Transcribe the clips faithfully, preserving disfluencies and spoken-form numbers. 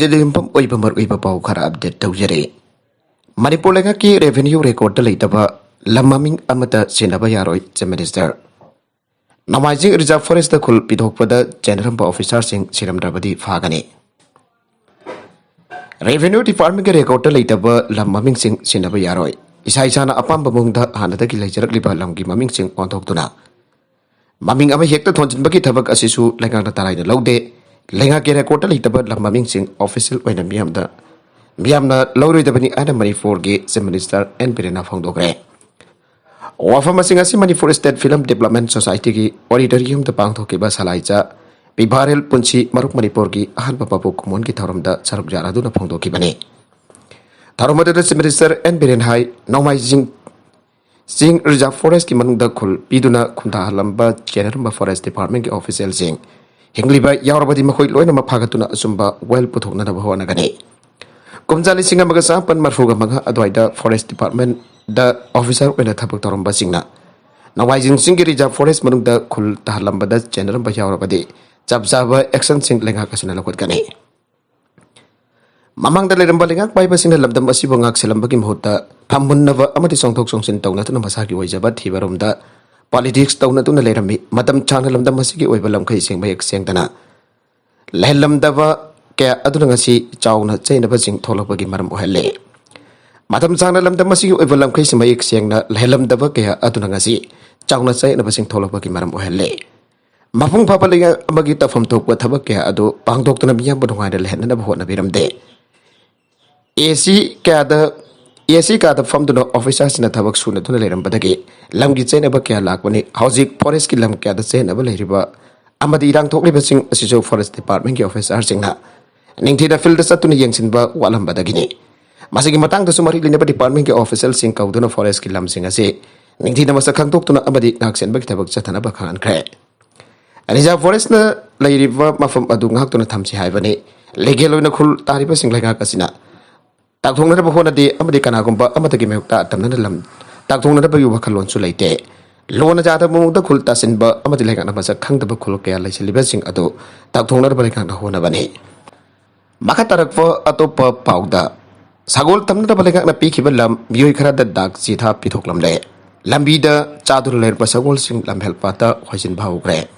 ꯁꯤꯗ ꯌꯨꯝꯐꯝ ꯑꯣꯏꯕ ꯃꯔꯨꯑꯣꯏꯕ ꯄꯥꯎ ꯈꯔ ꯑꯞꯗꯦꯠ ꯇꯧꯖꯔꯤ꯫ ꯃꯅꯤꯄꯨꯔ ꯂꯩꯉꯥꯛꯀꯤ ꯔꯦꯚꯦꯅ꯭ꯌꯨ ꯔꯦꯀꯣꯔꯗꯇ ꯂꯩꯇꯕ ꯂꯝ ꯃꯃꯤꯡ ꯑꯃꯠꯇ ꯁꯤꯟꯅꯕ ꯌꯥꯔꯣꯏ, ꯆꯤꯐ ꯃꯤꯅꯤꯁꯇꯔ꯫ ꯅꯣꯡꯃꯥꯏꯖꯤꯡ ꯔꯤꯖꯥꯔꯚ ꯐꯣꯔꯦꯁꯇ ꯈꯨꯜ ꯄꯤꯊꯣꯛꯄꯗ ꯆꯦꯟꯅꯔꯝꯕ ꯑꯣꯐꯤꯁꯥꯔꯁꯤꯡ ꯁꯤꯔꯝꯗ꯭ꯔꯕꯗꯤ ꯐꯥꯒꯅꯤ꯫ ꯔꯦꯚꯦꯅ꯭ꯌꯨ ꯗꯤꯄꯥꯔꯠꯃꯦꯟꯒꯤ ꯔꯦꯀꯣꯔꯗꯇ ꯂꯩꯇꯕ ꯂꯝ ꯃꯃꯤꯡꯁꯤꯡ ꯁꯤꯟꯅꯕ ꯌꯥꯔꯣꯏ꯫ ꯏꯁꯥ ꯏꯁꯥꯅ ꯑꯄꯥꯝꯕ ꯃꯑꯣꯡꯗ ꯍꯥꯟꯅꯗꯒꯤ ꯂꯩꯖꯔꯛꯂꯤꯕ ꯂꯝꯒꯤ ꯃꯃꯤꯡꯁꯤꯡ ꯑꯣꯟꯊꯣꯛꯇꯨꯅ ꯃꯃꯤꯡ ꯑꯃ ꯍꯦꯛꯇ ꯊꯣꯟꯖꯤꯟꯕꯒꯤ ꯊꯕꯛ ꯑꯁꯤꯁꯨ ꯂꯩꯉꯥꯛꯅ ꯇꯔꯥꯏꯅ ꯂꯧꯗꯦ꯫ ꯂꯩꯉꯥꯛꯀꯤ ꯔꯦꯀꯣꯔꯗꯇ ꯂꯩꯇꯕ ꯂꯝ ꯃꯃꯤꯡꯁꯤꯡ ꯑꯣꯐꯤꯁꯤꯌꯦꯜ ꯑꯣꯏꯅ ꯃꯤꯌꯥꯝꯗ, ꯃꯤꯌꯥꯝꯅ ꯂꯧꯔꯣꯏꯗꯕꯅꯤ ꯍꯥꯏꯅ ꯃꯅꯤꯄꯨꯔꯒꯤ ꯆꯤꯐ ꯃꯤꯅꯤꯁꯇꯔ ꯑꯦꯟ ꯕꯤꯔꯦꯟꯅ ꯐꯣꯡꯗꯣꯛꯈ꯭ꯔꯦ꯫ ꯋꯥꯐꯝ ꯑꯁꯤꯡ ꯑꯁꯤ ꯃꯅꯤꯄꯨꯔ ꯁ꯭ꯇꯦꯠ ꯐꯤꯂꯝ ꯗꯤꯕ꯭ꯂꯞꯃꯦꯟ ꯁꯣꯁꯥꯏꯇꯤꯒꯤ ꯑꯣꯗꯤꯇꯣꯔꯤꯌꯝꯗ ꯄꯥꯡꯊꯣꯛꯈꯤꯕ ꯁꯂꯥꯏꯆꯥ ꯄꯤꯚꯥꯔꯦꯜ ꯄꯨꯟꯁꯤ ꯃꯔꯨꯞ ꯃꯅꯤꯄꯨꯔꯒꯤ ꯑꯍꯥꯟꯕ ꯃꯄꯣꯛ ꯀꯨꯝꯑꯣꯟꯒꯤ ꯊꯧꯔꯝꯗ ꯁꯔꯨꯛ ꯌꯥꯅꯗꯨꯅ ꯐꯣꯡꯗꯣꯛꯈꯤꯕꯅꯤ꯫ ꯊꯧꯔꯝ ꯑꯗꯨꯗ ꯆꯤꯐ ꯃꯤꯅꯤꯁꯇꯔ ꯑꯦꯟ ꯕꯤꯔꯦꯟ ꯍꯥꯏ, ꯅꯣꯡꯃꯥꯏꯖꯤꯡ ꯆꯤꯡ ꯔꯤꯖꯥꯔꯚ ꯐꯣꯔꯦꯁꯀꯤ ꯃꯅꯨꯡꯗ ꯈꯨꯜ ꯄꯤꯗꯨꯅ ꯈꯨꯟꯗꯥꯍꯜꯂꯝꯕ ꯆꯦꯟꯅꯔꯝꯕ ꯐꯣꯔꯦꯁ ꯗꯤꯄꯥꯔꯠꯃꯦꯟꯒꯤ ꯑꯣꯐꯤꯁꯤꯌꯦꯜꯁꯤꯡ ꯍꯤꯡꯂꯤꯕ ꯌꯥꯎꯔꯕꯗꯤ ꯃꯈꯣꯏ ꯂꯣꯏꯅꯃꯛ ꯐꯥꯒꯠꯇꯨꯅ ꯑꯆꯨꯝꯕ ꯋꯥꯌꯦꯜ ꯄꯨꯊꯣꯛꯅꯅꯕ ꯍꯣꯠꯅꯒꯅꯤ꯫ ꯀꯨꯝꯖꯥ ꯂꯤꯁꯤꯡ ꯑꯃꯒ ꯆꯥꯃꯥꯄꯟ ꯃꯔꯐꯨꯒ ꯃꯉꯥ ꯑꯗꯨꯋꯥꯏꯗ ꯐꯣꯔꯦꯁ ꯗꯤꯄꯥꯔꯠꯃꯦꯟꯗ ꯑꯣꯐꯤꯁꯥꯔ ꯑꯣꯏꯅ ꯊꯕꯛ ꯇꯧꯔꯝꯕꯁꯤꯡꯅ ꯅꯣꯡꯃꯥꯏꯖꯤꯡ ꯆꯤꯡꯒꯤ ꯔꯤꯖꯥꯔꯚ ꯐꯣꯔꯦꯁ ꯃꯅꯨꯡꯗ ꯈꯨꯜ ꯇꯥꯍꯜꯂꯝꯕꯗ ꯆꯦꯟꯅꯔꯝꯕ ꯌꯥꯎꯔꯕꯗꯤ ꯆꯞ ꯆꯥꯕ ꯑꯦꯛꯁꯟꯁꯤꯡ ꯂꯩꯉꯥꯛ ꯑꯁꯤꯅ ꯂꯧꯈꯠꯀꯅꯤ꯫ ꯃꯃꯥꯡꯗ ꯂꯩꯔꯝꯕ ꯂꯩꯉꯥꯛ ꯄꯥꯏꯕꯁꯤꯡꯅ ꯂꯝꯗꯝ ꯑꯁꯤꯕꯨ ꯉꯥꯛꯁꯦꯜꯂꯝꯕꯒꯤ ꯃꯍꯨꯠꯇ ꯐꯝꯃꯨꯟꯅꯕ ꯑꯃꯗꯤ ꯆꯣꯡꯊꯣꯛ ꯆꯣꯡꯁꯤꯟ ꯇꯧꯅꯗꯨꯅ ꯃꯁꯥꯒꯤ ꯑꯣꯏꯖꯕ ꯊꯤꯕꯔꯣꯝꯗ ꯄꯣꯂꯤꯇꯤꯛꯁ ꯇꯧꯅꯗꯨꯅ ꯂꯩꯔꯝꯃꯤ꯫ ꯃꯇꯝ ꯁꯥꯡꯅ ꯂꯝꯗꯝ ꯑꯁꯤꯒꯤ ꯑꯣꯏꯕ ꯂꯝꯈꯩꯁꯤꯡ ꯃꯌꯦꯛ ꯁꯦꯡꯗꯅ ꯂꯩꯍꯜꯂꯝꯗꯕ ꯀꯌꯥ ꯑꯗꯨꯅ ꯉꯁꯤ ꯆꯥꯎꯅ ꯆꯌꯦꯠꯅꯕꯁꯤꯡ ꯊꯣꯛꯂꯛꯄꯒꯤ ꯃꯔꯝ ꯑꯣꯏꯍꯜꯂꯦ꯫ ꯃꯇꯝ ꯁꯥꯡꯅ ꯂꯝꯗꯝ ꯑꯁꯤꯒꯤ ꯑꯣꯏꯕ ꯂꯝꯈꯩꯁꯤꯡ ꯃꯌꯦꯛ ꯁꯦꯡꯅ ꯂꯩꯍꯜꯂꯝꯗꯕ ꯀꯌꯥ ꯑꯗꯨꯅ ꯉꯁꯤ ꯆꯥꯎꯅ ꯆꯌꯦꯠꯅꯕꯁꯤꯡ ꯊꯣꯛꯂꯛꯄꯒꯤ ꯃꯔꯝ ꯑꯣꯏꯍꯜꯂꯦ꯫ ꯃꯄꯨꯡ ꯐꯥꯕ ꯂꯩꯉꯥꯛ ꯑꯃꯒꯤ ꯇꯧꯐꯝ ꯊꯣꯛꯄ ꯊꯕꯛ ꯀꯌꯥ ꯑꯗꯨ ꯄꯥꯡꯊꯣꯛꯇꯨꯅ ꯃꯤꯌꯥꯝꯕꯨ ꯅꯨꯡꯉꯥꯏꯅ ꯂꯩꯍꯟꯅꯕ ꯍꯣꯠꯅꯕꯤꯔꯝꯗꯦ꯫ ꯑꯦ ꯁꯤ ꯀꯌꯥꯗ, ꯑꯦ ꯁꯤ ꯀꯥꯗ ꯐꯝꯗꯨꯅ ꯑꯣꯐꯤꯁꯥꯔꯁꯤꯡꯅ ꯊꯕꯛ ꯁꯨꯅꯗꯨꯅ ꯂꯩꯔꯝꯕꯗꯒꯤ ꯂꯝꯒꯤ ꯆꯌꯦꯠꯅꯕ ꯀꯌꯥ ꯂꯥꯛꯄꯅꯤ꯫ ꯍꯧꯖꯤꯛ ꯐꯣꯔꯦꯁꯀꯤ ꯂꯝ ꯀꯌꯥꯗ ꯆꯌꯦꯠꯅꯕ ꯂꯩꯔꯤꯕ ꯑꯃꯗꯤ ꯏꯔꯥꯡ ꯊꯣꯛꯂꯤꯕꯁꯤꯡ ꯑꯁꯤꯁꯨ ꯐꯣꯔꯦꯁ ꯗꯤꯄꯥꯔꯠꯃꯦꯟꯒꯤ ꯑꯣꯐꯤꯁꯥꯔꯁꯤꯡꯅ ꯅꯤꯡꯊꯤꯅ ꯐꯤꯜꯗ ꯆꯠꯇꯨꯅ ꯌꯦꯡꯁꯤꯟꯕ ꯋꯥꯠꯂꯝꯕꯗꯒꯤꯅꯤ꯫ ꯃꯁꯤꯒꯤ ꯃꯇꯥꯡꯗꯁꯨ ꯃꯔꯤ ꯂꯩꯅꯕ ꯗꯤꯄꯥꯔꯠꯃꯦꯟꯒꯤ ꯑꯣꯐꯤꯁꯤꯌꯦꯜꯁꯤꯡ ꯀꯧꯗꯨꯅ ꯐꯣꯔꯦꯁꯀꯤ ꯂꯝꯁꯤꯡ ꯑꯁꯤ ꯅꯤꯡꯊꯤꯅ ꯃꯁꯛ ꯈꯪꯗꯣꯛꯇꯨꯅ ꯑꯃꯗꯤ ꯉꯥꯛꯁꯦꯟꯕꯒꯤ ꯊꯕꯛ ꯆꯠꯊꯅꯕ ꯈꯪꯍꯟꯈ꯭ꯔꯦ꯫ ꯔꯤꯖꯥꯔꯚ ꯐꯣꯔꯦꯁꯅ ꯂꯩꯔꯤꯕ ꯃꯐꯝ ꯑꯗꯨ ꯉꯥꯛꯇꯨꯅ ꯊꯝꯁꯤ ꯍꯥꯏꯕꯅꯤ꯫ ꯂꯤꯒꯦꯜ ꯑꯣꯏꯅ ꯈꯨꯜ ꯇꯥꯔꯤꯕꯁꯤꯡ ꯂꯩꯉꯥꯛ ꯑꯁꯤꯅ ꯇꯥꯛꯊꯣꯛꯅꯅꯕ ꯍꯣꯠꯅꯗꯦ ꯑꯃꯗꯤ ꯀꯅꯥꯒꯨꯝꯕ ꯑꯃꯠꯇꯒꯤ ꯃꯥꯌꯣꯛꯇ ꯑꯇꯝꯅꯅ ꯂꯝ ꯇꯥꯛꯊꯣꯛꯅꯅꯕꯒꯤ ꯋꯥꯈꯜꯂꯣꯟꯁꯨ ꯂꯩꯇꯦ꯫ ꯂꯣꯟꯅ ꯌꯥꯗꯕ ꯃꯑꯣꯡꯗ ꯈꯨꯜ ꯇꯥꯁꯤꯟꯕ ꯑꯃꯗꯤ ꯂꯩꯉꯥꯛꯅ ꯃꯁꯛ ꯈꯪꯗꯕ ꯈꯨꯜ ꯀꯌꯥ ꯂꯩꯁꯤꯜꯂꯤꯕꯁꯤꯡ ꯑꯗꯨ ꯇꯥꯛꯊꯣꯛꯅꯅꯕ ꯂꯩꯉꯥꯛꯅ ꯍꯣꯠꯅꯕꯅꯤ꯫ ꯃꯈꯥ ꯇꯥꯔꯛꯄ ꯑꯇꯣꯞꯄ ꯄꯥꯎꯗ, ꯁꯒꯣꯜ ꯊꯝꯅꯅꯕ ꯂꯩꯉꯥꯛꯅ ꯄꯤꯈꯤꯕ ꯂꯝ ꯃꯤꯑꯣꯏ ꯈꯔꯗ ꯗꯥꯛ ꯆꯤꯊꯥ ꯄꯤꯊꯣꯛꯂꯝꯂꯦ꯫ ꯂꯝꯕꯤꯗ ꯆꯥꯗꯨꯅ ꯂꯩꯔꯝꯕ ꯁꯒꯣꯜꯁꯤꯡ ꯂꯝꯐꯦꯜ ꯄꯥꯠꯇ ꯍꯣꯏꯖꯤꯟꯕ ꯍꯧꯈ꯭ꯔꯦ꯫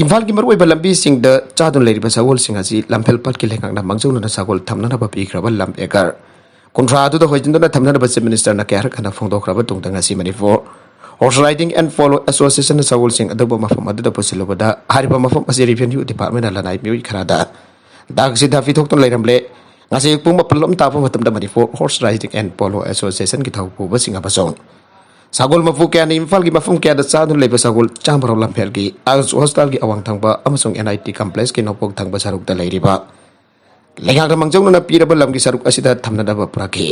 ꯏꯝꯐꯥꯜꯒꯤ ꯃꯔꯨꯑꯣꯏꯕ ꯂꯝꯕꯤꯁꯤꯡꯗ ꯆꯥꯗꯨꯅ ꯂꯩꯔꯤꯕ ꯁꯒꯣꯜꯁꯤꯡ ꯑꯁꯤ ꯂꯝꯐꯦꯜ ꯄꯥꯠꯀꯤ ꯂꯩꯉꯥꯛꯅ ꯃꯥꯡꯖꯧꯅꯅ ꯁꯒꯣꯜ ꯊꯝꯅꯅꯕ ꯄꯤꯈ꯭ꯔꯕ ꯂꯝ ꯑꯦꯀꯔ ꯀꯨꯟꯊ꯭ꯔꯥ ꯑꯗꯨꯗ ꯍꯣꯏꯖꯤꯟꯗꯨꯅ ꯊꯝꯅꯅꯕ ꯆꯤꯐ ꯃꯤꯅꯤꯁꯇꯔꯅ ꯀꯌꯥꯔꯛ ꯍꯟꯅ ꯐꯣꯡꯗꯣꯛꯈ꯭ꯔꯕ ꯇꯨꯡꯗ ꯉꯁꯤ Manipur horse riding and polo ꯑꯦꯁꯣꯁꯤꯌꯦꯁꯟꯅ ꯁꯒꯣꯜꯁꯤꯡ ꯑꯗꯨꯕꯨ ꯃꯐꯝ ꯑꯗꯨꯗ ꯄꯨꯁꯤꯜꯂꯨꯕꯗ ꯍꯥꯏꯔꯤꯕ ꯃꯐꯝ ꯑꯁꯤ ꯔꯦꯚꯦꯅ꯭ꯌꯨ ꯗꯤꯄꯥꯔꯠꯃꯦꯟꯅ ꯂꯅꯥꯏ ꯃꯤꯑꯣꯏ ꯈꯔꯗ ꯗꯥꯛ ꯆꯤꯊꯥ ꯄꯤꯊꯣꯛꯇꯨꯅ ꯂꯩꯔꯝꯂꯦ꯫ ꯉꯁꯤ ꯄꯨꯡ ꯃꯥꯄꯜ ꯂꯣꯝ ꯇꯥꯕ ꯃꯇꯝꯗ Manipur horse riding and polo ꯑꯦꯁꯣꯁꯤꯌꯦꯁꯟꯒꯤ ꯊꯧ ꯄꯨꯕꯁꯤꯡ ꯑꯃꯁꯨꯡ ꯁꯒꯣꯜ ꯃꯄꯨ ꯀꯌꯥꯅ ꯏꯝꯐꯥꯜꯒꯤ ꯃꯐꯝ ꯀꯌꯥꯗ ꯆꯥꯗꯨꯅ ꯂꯩꯕ ꯁꯒꯣꯜ ꯆꯥꯝꯃꯔꯣꯝ ꯂꯝꯐꯦꯜꯒꯤ ꯑꯥꯌꯨꯁ ꯍꯣꯁꯄꯤꯇꯥꯜꯒꯤ ꯑꯋꯥꯡ ꯊꯪꯕ ꯑꯃꯁꯨꯡ ꯑꯦꯟ ꯑꯥꯏ ꯇꯤ ꯀꯝꯄ꯭ꯂꯦꯛꯁꯀꯤ ꯅꯣꯡꯄꯣꯛ ꯊꯪꯕ ꯁꯔꯨꯛꯇ ꯂꯩꯔꯤꯕ ꯂꯩꯉꯥꯛꯅ ꯃꯥꯡꯖꯧꯅꯅ ꯄꯤꯔꯕ ꯂꯝꯒꯤ ꯁꯔꯨꯛ ꯑꯁꯤꯗ ꯊꯝꯅꯅꯕ ꯄꯨꯔꯛꯈꯤ꯫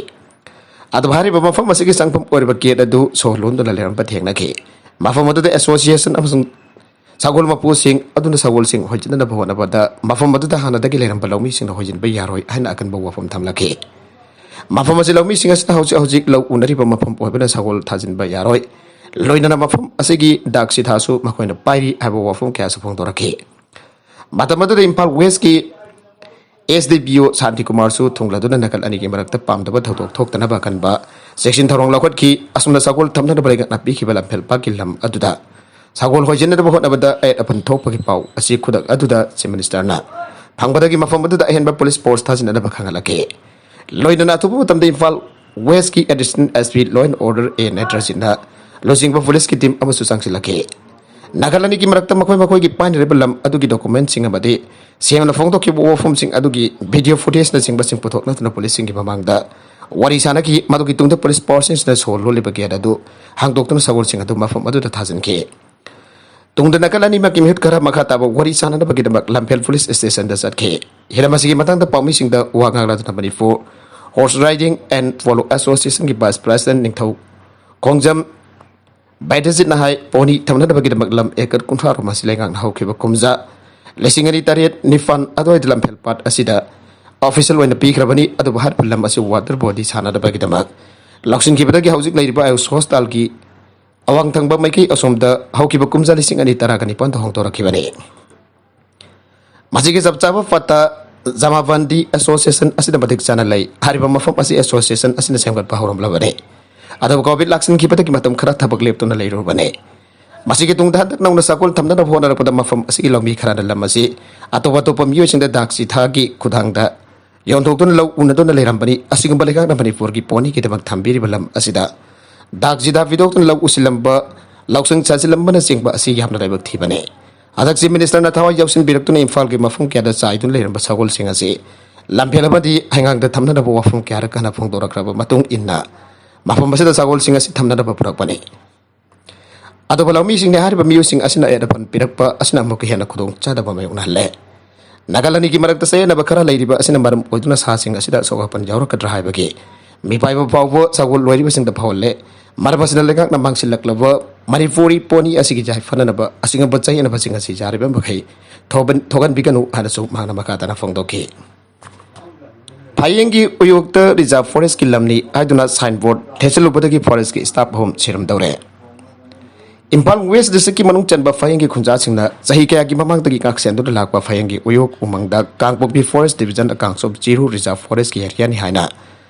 ꯑꯗꯨꯕꯨ ꯍꯥꯏꯔꯤꯕ ꯃꯐꯝ ꯑꯁꯤꯒꯤ ꯆꯪꯐꯝ ꯑꯣꯏꯔꯤꯕ ꯒꯦꯠ ꯑꯗꯨ ꯁꯣ ꯂꯣꯟꯗꯨꯅ ꯂꯩꯔꯝꯕ ꯊꯦꯡꯅꯈꯤ꯫ ꯃꯐꯝ ꯑꯗꯨꯗ ꯑꯦꯁꯣꯁꯤꯌꯦꯁꯟ ꯑꯃꯁꯨꯡ ꯁꯒꯣꯜ ꯃꯄꯨꯁꯤꯡ ꯑꯗꯨꯅ ꯁꯒꯣꯜꯁꯤꯡ ꯍꯣꯏꯖꯤꯟꯅꯅꯕ ꯍꯣꯠꯅꯕꯗ ꯃꯐꯝ ꯑꯗꯨꯗ ꯍꯥꯟꯅꯗꯒꯤ ꯂꯩꯔꯝꯕ ꯂꯧꯃꯤꯁꯤꯡꯅ ꯍꯣꯏꯖꯤꯟꯕ ꯌꯥꯔꯣꯏ ꯍꯥꯏꯅ ꯑꯀꯟꯕ ꯋꯥꯐꯝ ꯊꯝꯂꯛꯈꯤ꯫ ꯃꯐꯝ ꯑꯁꯤ ꯂꯧꯃꯤꯁꯤꯡ ꯑꯁꯤꯅ ꯍꯧꯖꯤꯛ ꯍꯧꯖꯤꯛ ꯂꯧ ꯎꯅꯔꯤꯕ ꯃꯐꯝ ꯑꯣꯏꯕꯅ ꯁꯒꯣꯜ ꯊꯥꯖꯤꯟꯕ ꯌꯥꯔꯣꯏ꯫ ꯂꯣꯏꯅꯅ ꯃꯐꯝ ꯑꯁꯤꯒꯤ ꯗꯥꯛ ꯆꯤꯊꯥꯁꯨ ꯃꯈꯣꯏꯅ ꯄꯥꯏꯔꯤ ꯍꯥꯏꯕ ꯋꯥꯐꯝ ꯀꯌꯥꯁꯨ ꯐꯣꯡꯗꯣꯔꯛꯈꯤ꯫ ꯃꯇꯝ ꯑꯗꯨꯗ ꯏꯝꯐꯥꯜ ꯋꯦꯁꯀꯤ ꯑꯦꯁ ꯗꯤ ꯄꯤ ꯑꯣ ꯁꯥꯟꯇꯤ ꯀꯨꯃꯥꯔꯁꯨ ꯊꯨꯡꯂꯗꯨꯅ ꯅꯥꯀꯜ ꯑꯅꯤꯒꯤ ꯃꯔꯛꯇ ꯄꯥꯝꯗꯕ ꯊꯧꯗꯣꯛ ꯊꯣꯛꯇꯅꯕ ꯑꯀꯟꯕ ꯆꯦꯛꯁꯤꯟ ꯊꯧꯔꯥꯡ ꯂꯧꯈꯠꯈꯤ꯫ ꯑꯁꯨꯝꯅ ꯁꯒꯣꯜ ꯊꯝꯅꯅꯕ ꯂꯩꯉꯥꯛꯅ ꯄꯤꯈꯤꯕ ꯂꯝꯐꯦꯜ ꯄꯥꯠꯀꯤ ꯂꯝ ꯑꯗꯨꯗ ꯁꯒꯣꯜ ꯍꯣꯏꯖꯤꯟꯅꯗꯕ ꯍꯣꯠꯅꯕꯗ ꯑꯌꯦꯠ ꯑꯄꯟ ꯊꯣꯛꯄꯒꯤ ꯄꯥꯎ ꯑꯁꯤ ꯈꯨꯗꯛ ꯑꯗꯨꯗ ꯆꯤꯐ ꯃꯤꯅꯤꯁꯇꯔꯅ ꯐꯪꯕꯗꯒꯤ ꯃꯐꯝ ꯑꯗꯨꯗ ꯑꯍꯦꯟꯕ ꯄꯨꯂꯤꯁ ꯐꯣꯔꯁ ꯊꯥꯖꯤꯟꯅꯅꯕ ꯈꯪꯍꯜꯂꯛꯈꯤ꯫ ꯂꯣꯏꯅꯅ ꯑꯊꯨꯕ ꯃꯇꯝꯗ ꯏꯝꯐꯥꯜ ꯋꯦꯁꯀꯤ additional S P law and order A ꯅꯦꯇ꯭ꯔꯖꯤꯠꯅ ꯂꯨꯆꯤꯡꯕ ꯄꯨꯂꯤꯁꯀꯤ ꯇꯤꯝ ꯑꯃꯁꯨ ꯆꯪꯁꯤꯜꯂꯛꯈꯤ꯫ ꯅꯥꯀꯜ ꯑꯅꯤꯒꯤ ꯃꯔꯛꯇ ꯃꯈꯣꯏ ꯃꯈꯣꯏꯒꯤ ꯄꯥꯏꯅꯔꯤꯕ ꯂꯝ ꯑꯗꯨꯒꯤ ꯗꯣꯀꯨꯃꯦꯟꯁꯤꯡ ꯑꯃꯗꯤ ꯁꯦꯡꯅ ꯐꯣꯡꯗꯣꯛꯈꯤꯕ ꯋꯥꯐꯝꯁꯤꯡ ꯑꯗꯨꯒꯤ ꯚꯤꯗꯤꯑꯣ ꯐꯨꯇꯦꯖꯅꯆꯤꯡꯕꯁꯤꯡ ꯄꯨꯊꯣꯛꯅꯗꯨꯅ ꯄꯨꯂꯤꯁꯁꯤꯡꯒꯤ ꯃꯃꯥꯡꯗ ꯋꯥꯔꯤ ꯁꯥꯅꯈꯤ꯫ ꯃꯗꯨꯒꯤ ꯇꯨꯡꯗ ꯄꯨꯂꯤꯁ ꯄꯥꯋꯔꯁꯤꯡꯁꯤꯅ ꯁꯣ ꯂꯣꯜꯂꯤꯕ ꯒꯦꯠ ꯑꯗꯨ ꯍꯥꯡꯗꯣꯛꯇꯨꯅ ꯁꯒꯣꯜꯁꯤꯡ ꯑꯗꯨ ꯃꯐꯝ ꯑꯗꯨꯗ ꯊꯥꯖꯤꯟꯈꯤ꯫ ꯇꯨꯡꯗ ꯅꯥꯀꯜ ꯑꯅꯤꯃꯛꯀꯤ ꯃꯤꯍꯨꯠ ꯈꯔ ꯃꯈꯥ ꯇꯥꯕ ꯋꯥꯔꯤ ꯁꯥꯅꯅꯕꯒꯤꯗꯃꯛ ꯂꯝꯐꯦꯜ ꯄꯨꯂꯤꯁ ꯁ꯭ꯇꯦꯁꯟꯗ ꯆꯠꯈꯤ꯫ ꯍꯤꯔꯝ ꯑꯁꯤꯒꯤ ꯃꯇꯥꯡꯗ ꯄꯥꯎꯃꯤꯁꯤꯡꯗ ꯋꯥ ꯉꯥꯡꯂꯗꯨꯅ Manipur horse riding and polo ꯑꯦꯁꯣꯁꯤꯌꯦꯁꯟꯒꯤ ꯚꯥꯏꯁ ꯄ꯭ꯔꯦꯁꯤꯗꯦꯟꯠ ꯅꯤꯡꯊꯧ ꯈꯣꯡꯖꯝ ꯕꯥꯏꯗꯖꯤꯠꯅ ꯍꯥꯏ, ꯄꯣꯅꯤ ꯊꯝꯅꯅꯕꯒꯤꯗꯃꯛ ꯂꯝ ꯑꯦꯀꯔ ꯀꯨꯟꯊ꯭ꯔꯥ ꯔꯣꯝ ꯑꯁꯤ ꯂꯩꯉꯥꯛꯅ ꯍꯧꯈꯤꯕ ꯀꯨꯝꯖꯥ ꯂꯤꯁꯤꯡ ꯑꯅꯤ ꯇꯔꯦꯠ ꯅꯤꯄꯥꯟ ꯑꯗꯨꯋꯥꯏꯗ ꯂꯝꯐꯦꯜ ꯄꯥꯠ ꯑꯁꯤꯗ ꯑꯣꯐꯤꯁꯤꯌꯦꯜ ꯑꯣꯏꯅ ꯄꯤꯈ꯭ꯔꯕꯅꯤ꯫ ꯑꯗꯨꯕꯨ ꯍꯥꯏꯔꯤꯕ ꯂꯝ ꯑꯁꯤ ꯋꯥꯇꯔ ꯕꯣꯗꯤ ꯁꯥꯟꯅꯅꯕꯒꯤꯗꯃꯛ ꯂꯧꯁꯤꯟꯈꯤꯕꯗꯒꯤ ꯍꯧꯖꯤꯛ ꯂꯩꯔꯤꯕ ꯑꯥꯌꯨꯁ ꯍꯣꯁꯄꯤꯇꯥꯜꯒꯤ ꯑꯋꯥꯡ ꯊꯪꯕ ꯃꯥꯏꯀꯩ ꯑꯁꯣꯝꯗ ꯍꯧꯈꯤꯕ ꯀꯨꯝꯖꯥ ꯂꯤꯁꯤꯡ ꯑꯅꯤ ꯇꯔꯥꯒ ꯅꯤꯄꯥꯟꯗ ꯍꯣꯡꯗꯣꯔꯛꯈꯤꯕꯅꯤ꯫ ꯃꯁꯤꯒꯤ ꯆꯞ ꯆꯥꯕ ꯄꯠꯇ ꯖꯃꯥꯕꯟꯗꯤ ꯑꯦꯁꯣꯁꯤꯌꯦꯁꯟ ꯑꯁꯤꯗ ꯃꯇꯤꯛ ꯆꯥꯅ ꯂꯩ꯫ ꯍꯥꯏꯔꯤꯕ ꯃꯐꯝ ꯑꯁꯤ ꯑꯦꯁꯣꯁꯤꯌꯦꯁꯟ ꯑꯁꯤꯅ ꯁꯦꯝꯒꯠꯄ ꯍꯧꯔꯝꯂꯕꯅꯤ꯫ ꯑꯗꯨꯕꯨ ꯀꯣꯚꯤꯗ ꯂꯥꯛꯁꯤꯟꯈꯤꯕꯗꯒꯤ ꯃꯇꯝ ꯈꯔ ꯊꯕꯛ ꯂꯦꯞꯇꯨꯅ ꯂꯩꯔꯨꯕꯅꯤ꯫ ꯃꯁꯤꯒꯤ ꯇꯨꯡꯗ ꯍꯟꯗꯛ ꯅꯧꯅ ꯁꯒꯣꯜ ꯊꯝꯅꯅꯕ ꯍꯣꯠꯅꯔꯛꯄꯗ ꯃꯐꯝ ꯑꯁꯤꯒꯤ ꯂꯧꯃꯤ ꯈꯔꯅ ꯂꯝ ꯑꯁꯤ ꯑꯇꯣꯞ ꯑꯇꯣꯞꯄ ꯃꯤꯑꯣꯏꯁꯤꯡꯗ ꯗꯥꯛ ꯆꯤꯊꯥꯒꯤ ꯈꯨꯊꯥꯡꯗ ꯌꯣꯟꯊꯣꯛꯇꯨꯅ ꯂꯧ ꯎꯅꯗꯨꯅ ꯂꯩꯔꯝꯕꯅꯤ꯫ ꯑꯁꯤꯒꯨꯝꯕ ꯂꯩꯉꯥꯛꯅ ꯃꯅꯤꯄꯨꯔꯒꯤ ꯄꯣꯅꯤꯒꯤꯗꯃꯛ ꯊꯝꯕꯤꯔꯤꯕ ꯂꯝ ꯑꯁꯤꯗ ꯗꯥꯛ ꯆꯤꯊꯥ ꯄꯤꯊꯣꯛꯇꯨꯅ ꯂꯧ ꯎꯁꯤꯜꯂꯝꯕ, ꯂꯧꯁꯪ ꯁꯥꯖꯤꯜꯂꯝꯕꯅꯆꯤꯡꯕ ꯑꯁꯤ ꯌꯥꯝꯅ ꯂꯥꯏꯕꯛ ꯊꯤꯕꯅꯤ꯫ ꯍꯟꯗꯛꯁꯤ ꯃꯤꯅꯤꯁꯇꯔꯅ ꯊꯋꯥꯏ ꯌꯥꯎꯁꯤꯟꯕꯤꯔꯛꯇꯨꯅ ꯏꯝꯐꯥꯜꯒꯤ ꯃꯐꯝ ꯀꯌꯥꯗ ꯆꯥꯏꯗꯨꯅ ꯂꯩꯔꯝꯕ ꯁꯒꯣꯜꯁꯤꯡ ꯑꯁꯤ ꯂꯝꯐꯦꯜ ꯑꯃꯗꯤ ꯍꯩꯉꯥꯡꯗ ꯊꯝꯅꯅꯕ ꯋꯥꯐꯝ ꯀꯌꯥꯔꯛ ꯍꯥꯟꯅ ꯐꯣꯡꯗꯣꯔꯛꯈ꯭ꯔꯕ ꯃꯇꯨꯡ ꯏꯟꯅ ꯃꯐꯝ ꯑꯁꯤꯗ ꯁꯒꯣꯜꯁꯤꯡ ꯑꯁꯤ ꯊꯝꯅꯅꯕ ꯄꯨꯔꯛꯄꯅꯤ꯫ ꯑꯇꯣꯞꯄ ꯂꯧꯃꯤꯁꯤꯡꯅ ꯍꯥꯏꯔꯤꯕ ꯃꯤꯑꯣꯏꯁꯤꯡ ꯑꯁꯤꯅ ꯑꯌꯦꯠ ꯑꯄꯟ ꯄꯤꯔꯛꯄ ꯑꯁꯤꯅ ꯑꯃꯨꯛꯀ ꯍꯦꯟꯅ ꯈꯨꯗꯣꯡꯆꯥꯗꯕ ꯃꯥꯌꯣꯛꯅꯍꯜꯂꯦ꯫ ꯅꯥꯀꯜ ꯑꯅꯤꯒꯤ ꯃꯔꯛꯇ ꯆꯌꯦꯠꯅꯕ ꯈꯔ ꯂꯩꯔꯤꯕ ꯑꯁꯤꯅ ꯃꯔꯝ ꯑꯣꯏꯗꯨꯅ ꯁꯥꯁꯤꯡ ꯑꯁꯤꯗ ꯑꯁꯣꯛ ꯑꯄꯟ ꯌꯥꯎꯔꯛꯀꯗ꯭ꯔꯥ ꯍꯥꯏꯕꯒꯤ ꯃꯤꯄꯥꯏꯕ ꯐꯥꯎꯕ ꯁꯒꯣꯜ ꯂꯣꯏꯔꯤꯕꯁꯤꯡꯗ ꯐꯥꯎꯍꯜꯂꯦ꯫ ꯃꯔꯝ ꯑꯁꯤꯅ ꯂꯩꯉꯥꯛꯅ ꯃꯥꯡꯁꯤꯜꯂꯛꯂꯕ ꯃꯅꯤꯄꯨꯔꯤ ꯄꯣꯅꯤ ꯑꯁꯤꯒꯤ ꯌꯥꯏꯐꯅꯅꯕ ꯑꯁꯤꯒꯨꯝꯕ ꯆꯌꯦꯠꯅꯕꯁꯤꯡ ꯑꯁꯤ ꯌꯥꯔꯤꯕ ꯃꯈꯩ ꯊꯣꯛꯍꯟ-, ꯊꯣꯛꯍꯟꯕꯤꯒꯅꯨ ꯍꯥꯏꯅꯁꯨ ꯃꯍꯥꯛꯅ ꯃꯈꯥ ꯇꯥꯅ ꯐꯣꯡꯗꯣꯛꯈꯤ꯫ ꯐꯌꯦꯡꯒꯤ ꯎꯌꯣꯛꯇ ꯔꯤꯖꯥꯔꯚ ꯐꯣꯔꯦꯁ꯭ꯠꯀꯤ ꯂꯝꯅꯤ ꯍꯥꯏꯗꯨꯅ ꯁꯥꯏꯟꯕꯣꯔꯗ ꯊꯦꯠꯆꯜꯂꯨꯕꯗꯒꯤ ꯐꯣꯔꯦꯁ꯭ꯠꯀꯤ ꯁ꯭ꯇꯥꯐ ꯑꯍꯨꯝ ꯁꯤꯔꯝꯗꯧꯔꯦ꯫ ꯏꯝꯐꯥꯜ ꯋꯦꯁ꯭ꯠ ꯗꯤꯁꯇ꯭ꯔꯤꯛꯀꯤ ꯃꯅꯨꯡ ꯆꯟꯕ ꯐꯌꯦꯡꯒꯤ ꯈꯨꯟꯖꯥꯁꯤꯡꯅ ꯆꯍꯤ ꯀꯌꯥꯒꯤ ꯃꯃꯥꯡꯗꯒꯤ ꯉꯥꯛꯁꯦꯟꯗꯨꯅ ꯂꯥꯛꯄ ꯐꯌꯦꯡꯒꯤ ꯎꯌꯣꯛ ꯎꯃꯪꯗ ꯀꯥꯡꯄꯣꯛꯄꯤ ꯐꯣꯔꯦꯁ꯭ꯠ ꯗꯤꯕꯤꯖꯟ ꯑꯀꯥꯡꯆꯨꯞ ꯆꯤꯔꯨ ꯔꯤꯖꯥꯔꯚ ꯐꯣꯔꯦꯁ꯭ꯠꯀꯤ ꯑꯦꯔꯤꯌꯥꯅꯤ ꯍꯥꯏꯅ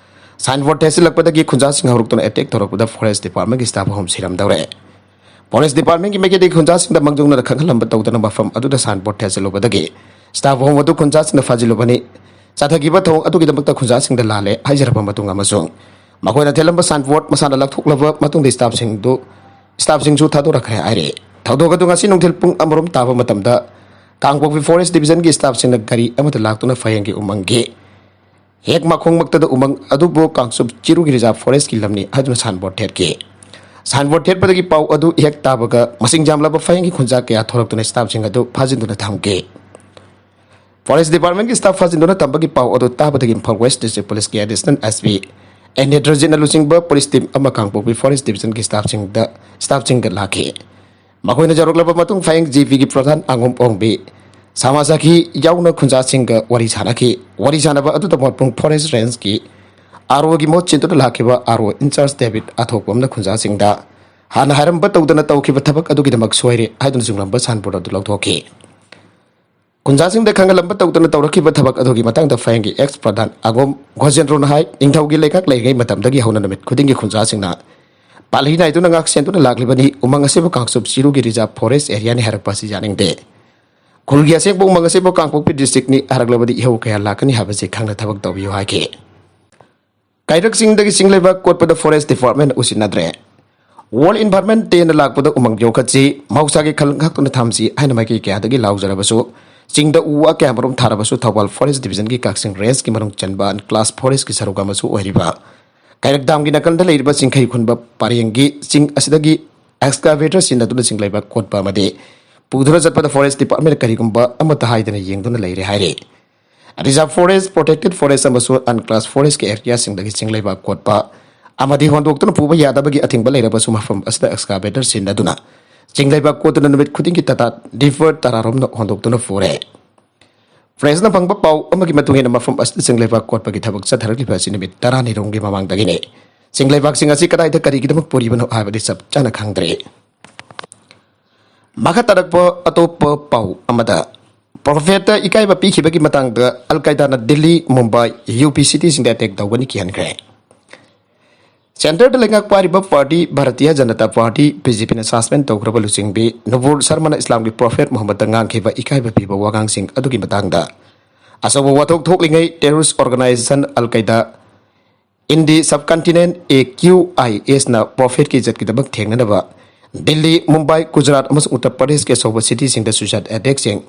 ꯁꯥꯏꯟꯕꯣꯔꯗ ꯊꯦꯠꯆꯜꯂꯛꯄꯗꯒꯤ ꯈꯨꯟꯖꯥꯁꯤꯡ ꯍꯧꯔꯛꯇꯨꯅ ꯑꯦꯇꯦꯛ ꯇꯧꯔꯛꯄꯗ ꯐꯣꯔꯦꯁ꯭ꯠ ꯗꯤꯄꯥꯔꯠꯃꯦꯟꯠꯀꯤ ꯁ꯭ꯇꯥꯐ ꯑꯍꯨꯝ ꯁꯤꯔꯝꯗꯧꯔꯦ꯫ ꯐꯣꯔꯦꯁ꯭ꯠ ꯗꯤꯄꯥꯔꯠꯃꯦꯟꯠꯀꯤ ꯃꯥꯏꯀꯩꯗꯒꯤ ꯈꯨꯟꯖꯥꯁꯤꯡꯗ ꯃꯥꯡꯖꯧꯅꯅ ꯈꯪꯍꯜꯂꯝꯕ ꯇꯧꯗꯅ ꯃꯐꯝ ꯑꯗꯨꯗ ꯁꯥꯏꯟꯕꯣꯔꯗ ꯊꯦꯠꯆꯜꯂꯨꯕꯗꯒꯤ ꯁ꯭ꯇꯥꯐ ꯑꯍꯨꯝ ꯑꯗꯨ ꯈꯨꯟꯖꯥꯁꯤꯡꯅ ꯐꯥꯖꯤꯜꯂꯨꯕꯅꯤ꯫ ꯆꯠꯊꯈꯤꯕ ꯊꯧꯑꯣꯡ ꯑꯗꯨꯒꯤꯗꯃꯛꯇ ꯈꯨꯟꯖꯥꯁꯤꯡꯗ ꯂꯥꯜꯂꯦ ꯍꯥꯏꯖꯔꯕ ꯃꯇꯨꯡ ꯑꯃꯁꯨꯡ ꯃꯈꯣꯏꯅ ꯊꯦꯠꯂꯝꯕ ꯁꯥꯏꯟꯕꯣꯔꯗ ꯃꯁꯥꯅ ꯂꯧꯊꯣꯛꯂꯕ ꯃꯇꯨꯡꯗ ꯁ꯭ꯇꯥꯐꯁꯤꯡꯗꯨ, ꯁ꯭ꯇꯥꯐꯁꯤꯡꯁꯨ ꯊꯥꯗꯣꯔꯛꯈ꯭ꯔꯦ ꯍꯥꯏꯔꯤ꯫ ꯊꯧꯗꯣꯛ ꯑꯗꯨ ꯉꯁꯤ ꯅꯨꯡꯊꯤꯜ ꯄꯨꯡ ꯑꯃꯔꯣꯝ ꯇꯥꯕ ꯃꯇꯝꯗ ꯀꯥꯡꯄꯣꯛꯄꯤ ꯐꯣꯔꯦꯁ꯭ꯠ ꯗꯤꯕꯤꯖꯟꯒꯤ ꯁ꯭ꯇꯥꯐꯁꯤꯡꯅ ꯒꯥꯔꯤ ꯑꯃꯗ ꯂꯥꯛꯇꯨꯅ ꯐꯌꯦꯡꯒꯤ ꯎꯃꯪꯒꯤ ꯍꯦꯛ ꯃꯈꯣꯡꯃꯛꯇꯗ ꯎꯃꯪ ꯑꯗꯨꯕꯨ ꯀꯥꯡꯆꯨꯞ ꯆꯤꯔꯨꯒꯤ ꯔꯤꯖꯥꯔꯚ ꯐꯣꯔꯦꯁ꯭ꯠꯀꯤ ꯂꯝꯅꯤ ꯍꯥꯏꯗꯨꯅ ꯁꯥꯏꯟꯕꯣꯔꯗ ꯊꯦꯠꯈꯤ꯫ ꯁꯥꯏꯟꯕꯣꯔꯗ ꯊꯦꯠꯄꯗꯒꯤ ꯄꯥꯎ ꯑꯗꯨ ꯍꯦꯛ ꯇꯥꯕꯒ ꯃꯁꯤꯡ ꯌꯥꯝꯂꯕ ꯐꯌꯦꯡꯒꯤ ꯈꯨꯟꯖꯥ ꯀꯌꯥ ꯊꯣꯔꯛꯇꯨꯅ ꯁ꯭ꯇꯥꯐꯁꯤꯡ ꯑꯗꯨ ꯐꯥꯖꯤꯟꯗꯨꯅ ꯊꯝꯈꯤ꯫ ꯐꯣꯔꯦꯁ꯭ꯠ ꯗꯤꯄꯥꯔꯠꯃꯦꯟꯠꯀꯤ ꯁ꯭ꯇꯥꯐ ꯐꯥꯖꯤꯟꯗꯨꯅ ꯊꯝꯕꯒꯤ ꯄꯥꯎ ꯑꯗꯨ ꯇꯥꯕꯗꯒꯤ ꯏꯝꯐꯥꯜ ꯋꯦꯁ꯭ꯠ ꯗꯤꯁꯇ꯭ꯔꯤꯛ ꯄꯨꯂꯤꯁꯀꯤ ꯑꯦꯗꯤꯁꯅꯦꯜ ꯑꯦꯁ ꯄꯤ ꯑꯦꯟ ꯅꯦꯇ꯭ꯔꯖꯤꯠꯅ ꯂꯨꯆꯤꯡꯕ ꯄꯨꯂꯤꯁ ꯇꯤꯝ ꯑꯃ ꯀꯥꯡꯄꯣꯛꯄꯤ ꯐꯣꯔꯦꯁ꯭ꯠ ꯗꯤꯕꯤꯖꯟꯒꯤ ꯁ꯭ꯇꯥꯐꯁꯤꯡꯗ, ꯁ꯭ꯇꯥꯐꯁꯤꯡꯒ ꯂꯥꯛꯈꯤ꯫ ꯃꯈꯣꯏꯅ ꯌꯧꯔꯛꯂꯕ ꯃꯇꯨꯡ ꯐꯌꯦꯡ ꯖꯤ ꯄꯤꯒꯤ ꯄ꯭ꯔꯙꯥꯟ ꯑꯉꯣꯝ ꯑꯣꯡꯕꯤ, ꯁꯃꯥꯖ ꯁꯥꯈꯤ ꯌꯥꯎꯅ ꯈꯨꯟꯖꯥꯁꯤꯡꯒ ꯋꯥꯔꯤ ꯁꯥꯟꯅꯈꯤ꯫ ꯋꯥꯔꯤ ꯁꯥꯟꯅꯕ ꯑꯗꯨꯗ ꯃꯣꯠꯄꯨꯡ ꯐꯣꯔꯦꯁ꯭ꯠ ꯔꯦꯟꯖꯀꯤ ꯑꯥꯔ ꯑꯣꯒꯤ ꯃꯍꯨꯠ ꯁꯤꯟꯗꯨꯅ ꯂꯥꯛꯈꯤꯕ ꯑꯥꯔ ꯑꯣ ꯏꯟꯆꯥꯔꯖ ꯗꯦꯕꯤꯠ ꯑꯊꯣꯛꯄꯝꯅ ꯈꯨꯟꯖꯥꯁꯤꯡꯗ ꯍꯥꯟꯅ ꯍꯥꯏꯔꯝꯕ ꯇꯧꯗꯅ ꯇꯧꯈꯤꯕ ꯊꯕꯛ ꯑꯗꯨꯒꯤꯗꯃꯛ ꯁꯣꯏꯔꯦ ꯍꯥꯏꯗꯨꯅ ꯆꯨꯝꯂꯝꯕ ꯁꯥꯏꯟꯕꯣꯔꯗ ꯑꯗꯨ ꯂꯧꯊꯣꯛꯈꯤ꯫ ꯈꯨꯟꯖꯥꯁꯤꯡꯗ ꯈꯪꯍꯜꯂꯝꯕ ꯇꯧꯗꯅ ꯇꯧꯔꯛꯈꯤꯕ ꯊꯕꯛ ꯑꯗꯨꯒꯤ ꯃꯇꯥꯡꯗ ꯐꯌꯦꯡꯒꯤ ꯑꯦꯛꯁ ꯄ꯭ꯔꯙꯥꯟ ꯑꯒꯣꯝ ꯒꯣꯖꯦꯟꯗ꯭ꯔꯣꯅ ꯍꯥꯏ, ꯅꯤꯡꯊꯧꯒꯤ ꯂꯩꯉꯥꯛ ꯂꯩꯔꯤꯉꯩ ꯃꯇꯝꯗꯒꯤ ꯍꯧꯅ ꯅꯨꯃꯤꯠ ꯈꯨꯗꯤꯡꯒꯤ ꯈꯨꯟꯖꯥꯁꯤꯡꯅ ꯄꯥꯜꯂꯤ ꯅꯥꯏꯗꯨꯅ ꯉꯥꯛ ꯁꯦꯟꯗꯨꯅ ꯂꯥꯛꯂꯤꯕꯅꯤ꯫ ꯎꯃꯪ ꯑꯁꯤꯕꯨ ꯀꯥꯡꯆꯨꯞ ꯆꯤꯔꯨꯒꯤ ꯔꯤꯖꯥꯔꯚ ꯐꯣꯔꯦꯁ ꯑꯦꯔꯤꯌꯥꯅꯤ ꯍꯥꯏꯔꯛꯄ ꯑꯁꯤ ꯌꯥꯅꯤꯡꯗꯦ꯫ ꯈꯨꯜꯒꯤ ꯑꯁꯦꯡꯕ ꯎꯃꯪ ꯑꯁꯤꯕꯨ ꯀꯥꯡꯄꯣꯛꯄꯤ ꯗꯤꯁꯇ꯭ꯔꯤꯛꯅꯤ ꯍꯥꯏꯔꯛꯂꯕꯗꯤ ꯏꯍꯧ ꯀꯌꯥ ꯂꯥꯛꯀꯅꯤ ꯍꯥꯏꯕꯁꯤ ꯈꯪꯅ ꯊꯕꯛ ꯇꯧꯕꯤꯌꯨ ꯍꯥꯏꯈꯤ꯫ ꯀꯩꯔꯛꯁꯤꯡꯗꯒꯤ ꯆꯤꯡ ꯂꯩꯕꯥꯛ ꯀꯣꯠꯄꯗ ꯐꯣꯔꯦꯁ ꯗꯤꯄꯥꯔꯠꯃꯦꯟ ꯎꯁꯤꯟꯅꯗ꯭ꯔꯦ꯫ ꯋꯥꯔꯜ ꯏꯟꯚꯥꯏꯔꯟꯃꯦꯟ ꯗꯦꯅ ꯂꯥꯛꯄꯗ ꯎꯃꯪ ꯌꯣꯛꯈꯠꯁꯤ, ꯃꯍꯧꯁꯥꯒꯤ ꯈꯜ ꯉꯥꯛꯇꯨꯅ ꯊꯝꯁꯤ ꯍꯥꯏꯅ ꯃꯥꯏꯀꯩ ꯀꯌꯥꯗꯒꯤ ꯂꯥꯎꯖꯔꯕꯁꯨ, ꯆꯤꯡꯗ ꯎ ꯋꯥ ꯀꯌꯥ ꯃꯔꯨꯝ ꯊꯥꯔꯕꯁꯨ, ꯊꯧꯕꯥꯜ ꯐꯣꯔꯦꯁ ꯗꯤꯕꯤꯖꯟꯒꯤ ꯀꯛꯆꯤꯡ ꯔꯦꯟꯖꯀꯤ ꯃꯅꯨꯡ ꯆꯟꯕ ꯑꯟꯀ꯭ꯂꯥꯁ ꯐꯣꯔꯦꯁꯀꯤ ꯁꯔꯨꯛ ꯑꯃꯁꯨ ꯑꯣꯏꯔꯤꯕ ꯀꯩꯔꯛ ꯗꯥꯝꯒꯤ ꯅꯥꯀꯟꯗ ꯂꯩꯔꯤꯕ ꯆꯤꯡꯈꯩ ꯈꯨꯟꯕ ꯄꯔꯦꯡꯒꯤ ꯆꯤꯡ ꯑꯁꯤꯗꯒꯤ ꯑꯦꯛꯁꯀꯥꯚꯦꯇꯔ ꯁꯤꯖꯤꯟꯅꯗꯨꯅ ꯆꯤꯡ ꯂꯩꯕꯥꯛ ꯀꯣꯠꯄ ꯑꯃꯗꯤ ꯄꯨꯗꯨꯅ ꯆꯠꯄꯗ ꯐꯣꯔꯦꯁ ꯗꯤꯄꯥꯔꯠꯃꯦꯟꯅ ꯀꯔꯤꯒꯨꯝꯕ ꯑꯃꯠꯇ ꯍꯥꯏꯗꯅ ꯌꯦꯡꯗꯨꯅ ꯂꯩꯔꯦ ꯍꯥꯏꯔꯤ꯫ ꯔꯤꯖꯥꯔꯚ ꯐꯣꯔꯦꯁ, ꯄ꯭ꯔꯣꯇꯦꯛꯇꯦꯗ ꯐꯣꯔꯦꯁ ꯑꯃꯁꯨꯡ ꯑꯟꯀ꯭ꯂꯥꯁ ꯐꯣꯔꯦꯁꯀꯤ ꯑꯦꯔꯤꯌꯥꯁꯤꯡꯗꯒꯤ ꯆꯤꯡ ꯂꯩꯕꯥꯛ ꯀꯣꯠꯄ ꯑꯃꯗꯤ ꯍꯣꯟꯗꯣꯛꯇꯨꯅ ꯄꯨꯕ ꯌꯥꯗꯕꯒꯤ ꯑꯊꯤꯡꯕ ꯂꯩꯔꯕꯁꯨ, ꯃꯐꯝ ꯑꯁꯤꯗ ꯑꯦꯛꯁꯀꯥꯚꯦꯇꯔ ꯁꯤꯖꯤꯟꯅꯗꯨꯅ ꯆꯤꯡ ꯂꯩꯕꯥꯛ ꯀꯣꯠꯇꯨꯅ ꯅꯨꯃꯤꯠ ꯈꯨꯗꯤꯡꯒꯤ ꯇꯇꯥ ꯗꯤꯐꯔ ꯇꯔꯥꯔꯣꯝꯅ ꯍꯣꯟꯗꯣꯛꯇꯨꯅ ꯄꯨꯔꯦ꯫ ꯄ꯭ꯔꯦꯁꯅ ꯐꯪꯕ ꯄꯥꯎ ꯑꯃꯒꯤ ꯃꯇꯨꯡ ꯏꯟꯅ, ꯃꯐꯝ ꯑꯁꯤꯗ ꯆꯤꯡ ꯂꯩꯕꯥꯛ ꯀꯣꯠꯄꯒꯤ ꯊꯕꯛ ꯆꯠꯊꯔꯛꯂꯤꯕ ꯑꯁꯤ ꯅꯨꯃꯤꯠ ꯇꯔꯥꯅꯤꯔꯣꯝꯒꯤ ꯃꯃꯥꯡꯗꯒꯤꯅꯤ꯫ ꯆꯤꯡ ꯂꯩꯕꯥꯛꯁꯤꯡ ꯑꯁꯤ ꯀꯗꯥꯏꯗ ꯀꯔꯤꯒꯤꯗꯃꯛ ꯄꯨꯔꯤꯕꯅꯣ ꯍꯥꯏꯕꯗꯤ ꯆꯞ ꯆꯥꯅ ꯈꯪꯗ꯭ꯔꯤ꯫ ꯃꯈꯥ ꯇꯥꯔꯛꯄ ꯑꯇꯣꯞꯄ ꯄꯥꯎ ꯑꯃꯗ, ꯄ꯭ꯔꯣꯐꯦꯠꯇ ꯏꯀꯥꯏꯕ ꯄꯤꯈꯤꯕꯒꯤ ꯃꯇꯥꯡꯗ ꯑꯜ ꯀꯥꯏꯗꯥꯅ ꯗꯤꯜꯂꯤ, ꯃꯨꯝꯕꯥꯏ, ꯌꯨ ꯄꯤ ꯁꯤꯇꯤꯁꯤꯡꯗ ꯑꯦꯇꯦꯛ ꯇꯧꯒꯅꯤ ꯀꯤꯍꯟꯈ꯭ꯔꯦ꯫ ꯁꯦꯟꯇꯔꯗ ꯂꯩꯉꯥꯛ ꯄꯥꯏꯔꯤꯕ party Bharatiya Janata party, B J ꯄꯤꯅ ꯁꯁꯄꯦꯟ ꯇꯧꯈ꯭ꯔꯕ ꯂꯨꯆꯤꯡꯕꯤ ꯅꯨꯕꯨꯔ ꯁꯔꯃꯅ ꯏꯁꯂꯥꯝꯒꯤ ꯄ꯭ꯔꯣꯐꯦꯠ ꯃꯨꯍꯝꯃꯗꯇ ꯉꯥꯡꯈꯤꯕ ꯏꯀꯥꯏꯕ ꯄꯤꯕ ꯋꯥꯉꯥꯡꯁꯤꯡ ꯑꯗꯨꯒꯤ ꯃꯇꯥꯡꯗ ꯑꯆꯧꯕ ꯋꯥꯊꯣꯛ ꯊꯣꯛꯂꯤꯉꯩ, ꯇꯦꯔꯣꯔꯤꯁ ꯑꯣꯔꯒꯅꯥꯏꯖꯦꯁꯟ ꯑꯜ ꯀꯥꯏꯗꯥ ꯏꯟ ꯗꯤ ꯁꯕꯀꯟꯇꯤꯅꯦꯟ, ꯑꯦ ꯀ꯭ꯌꯨ ꯑꯥꯏ ꯑꯦꯁꯅ ꯄ꯭ꯔꯣꯐꯦꯠꯀꯤ ꯏꯖꯠꯀꯤꯗꯃꯛ ꯊꯦꯡꯅꯅꯕ ꯗꯤꯜꯂꯤ, ꯃꯨꯝꯕꯥꯏ, ꯒꯨꯖꯔꯥꯠ ꯑꯃꯁꯨꯡ ꯎꯠꯇꯔ ꯄ꯭ꯔꯗꯦꯁꯀꯤ ꯑꯆꯧꯕ ꯁꯤꯇꯤꯁꯤꯡꯗ ꯁꯨꯏꯁꯥꯏꯗ ꯑꯦꯇꯦꯛꯁꯤꯡ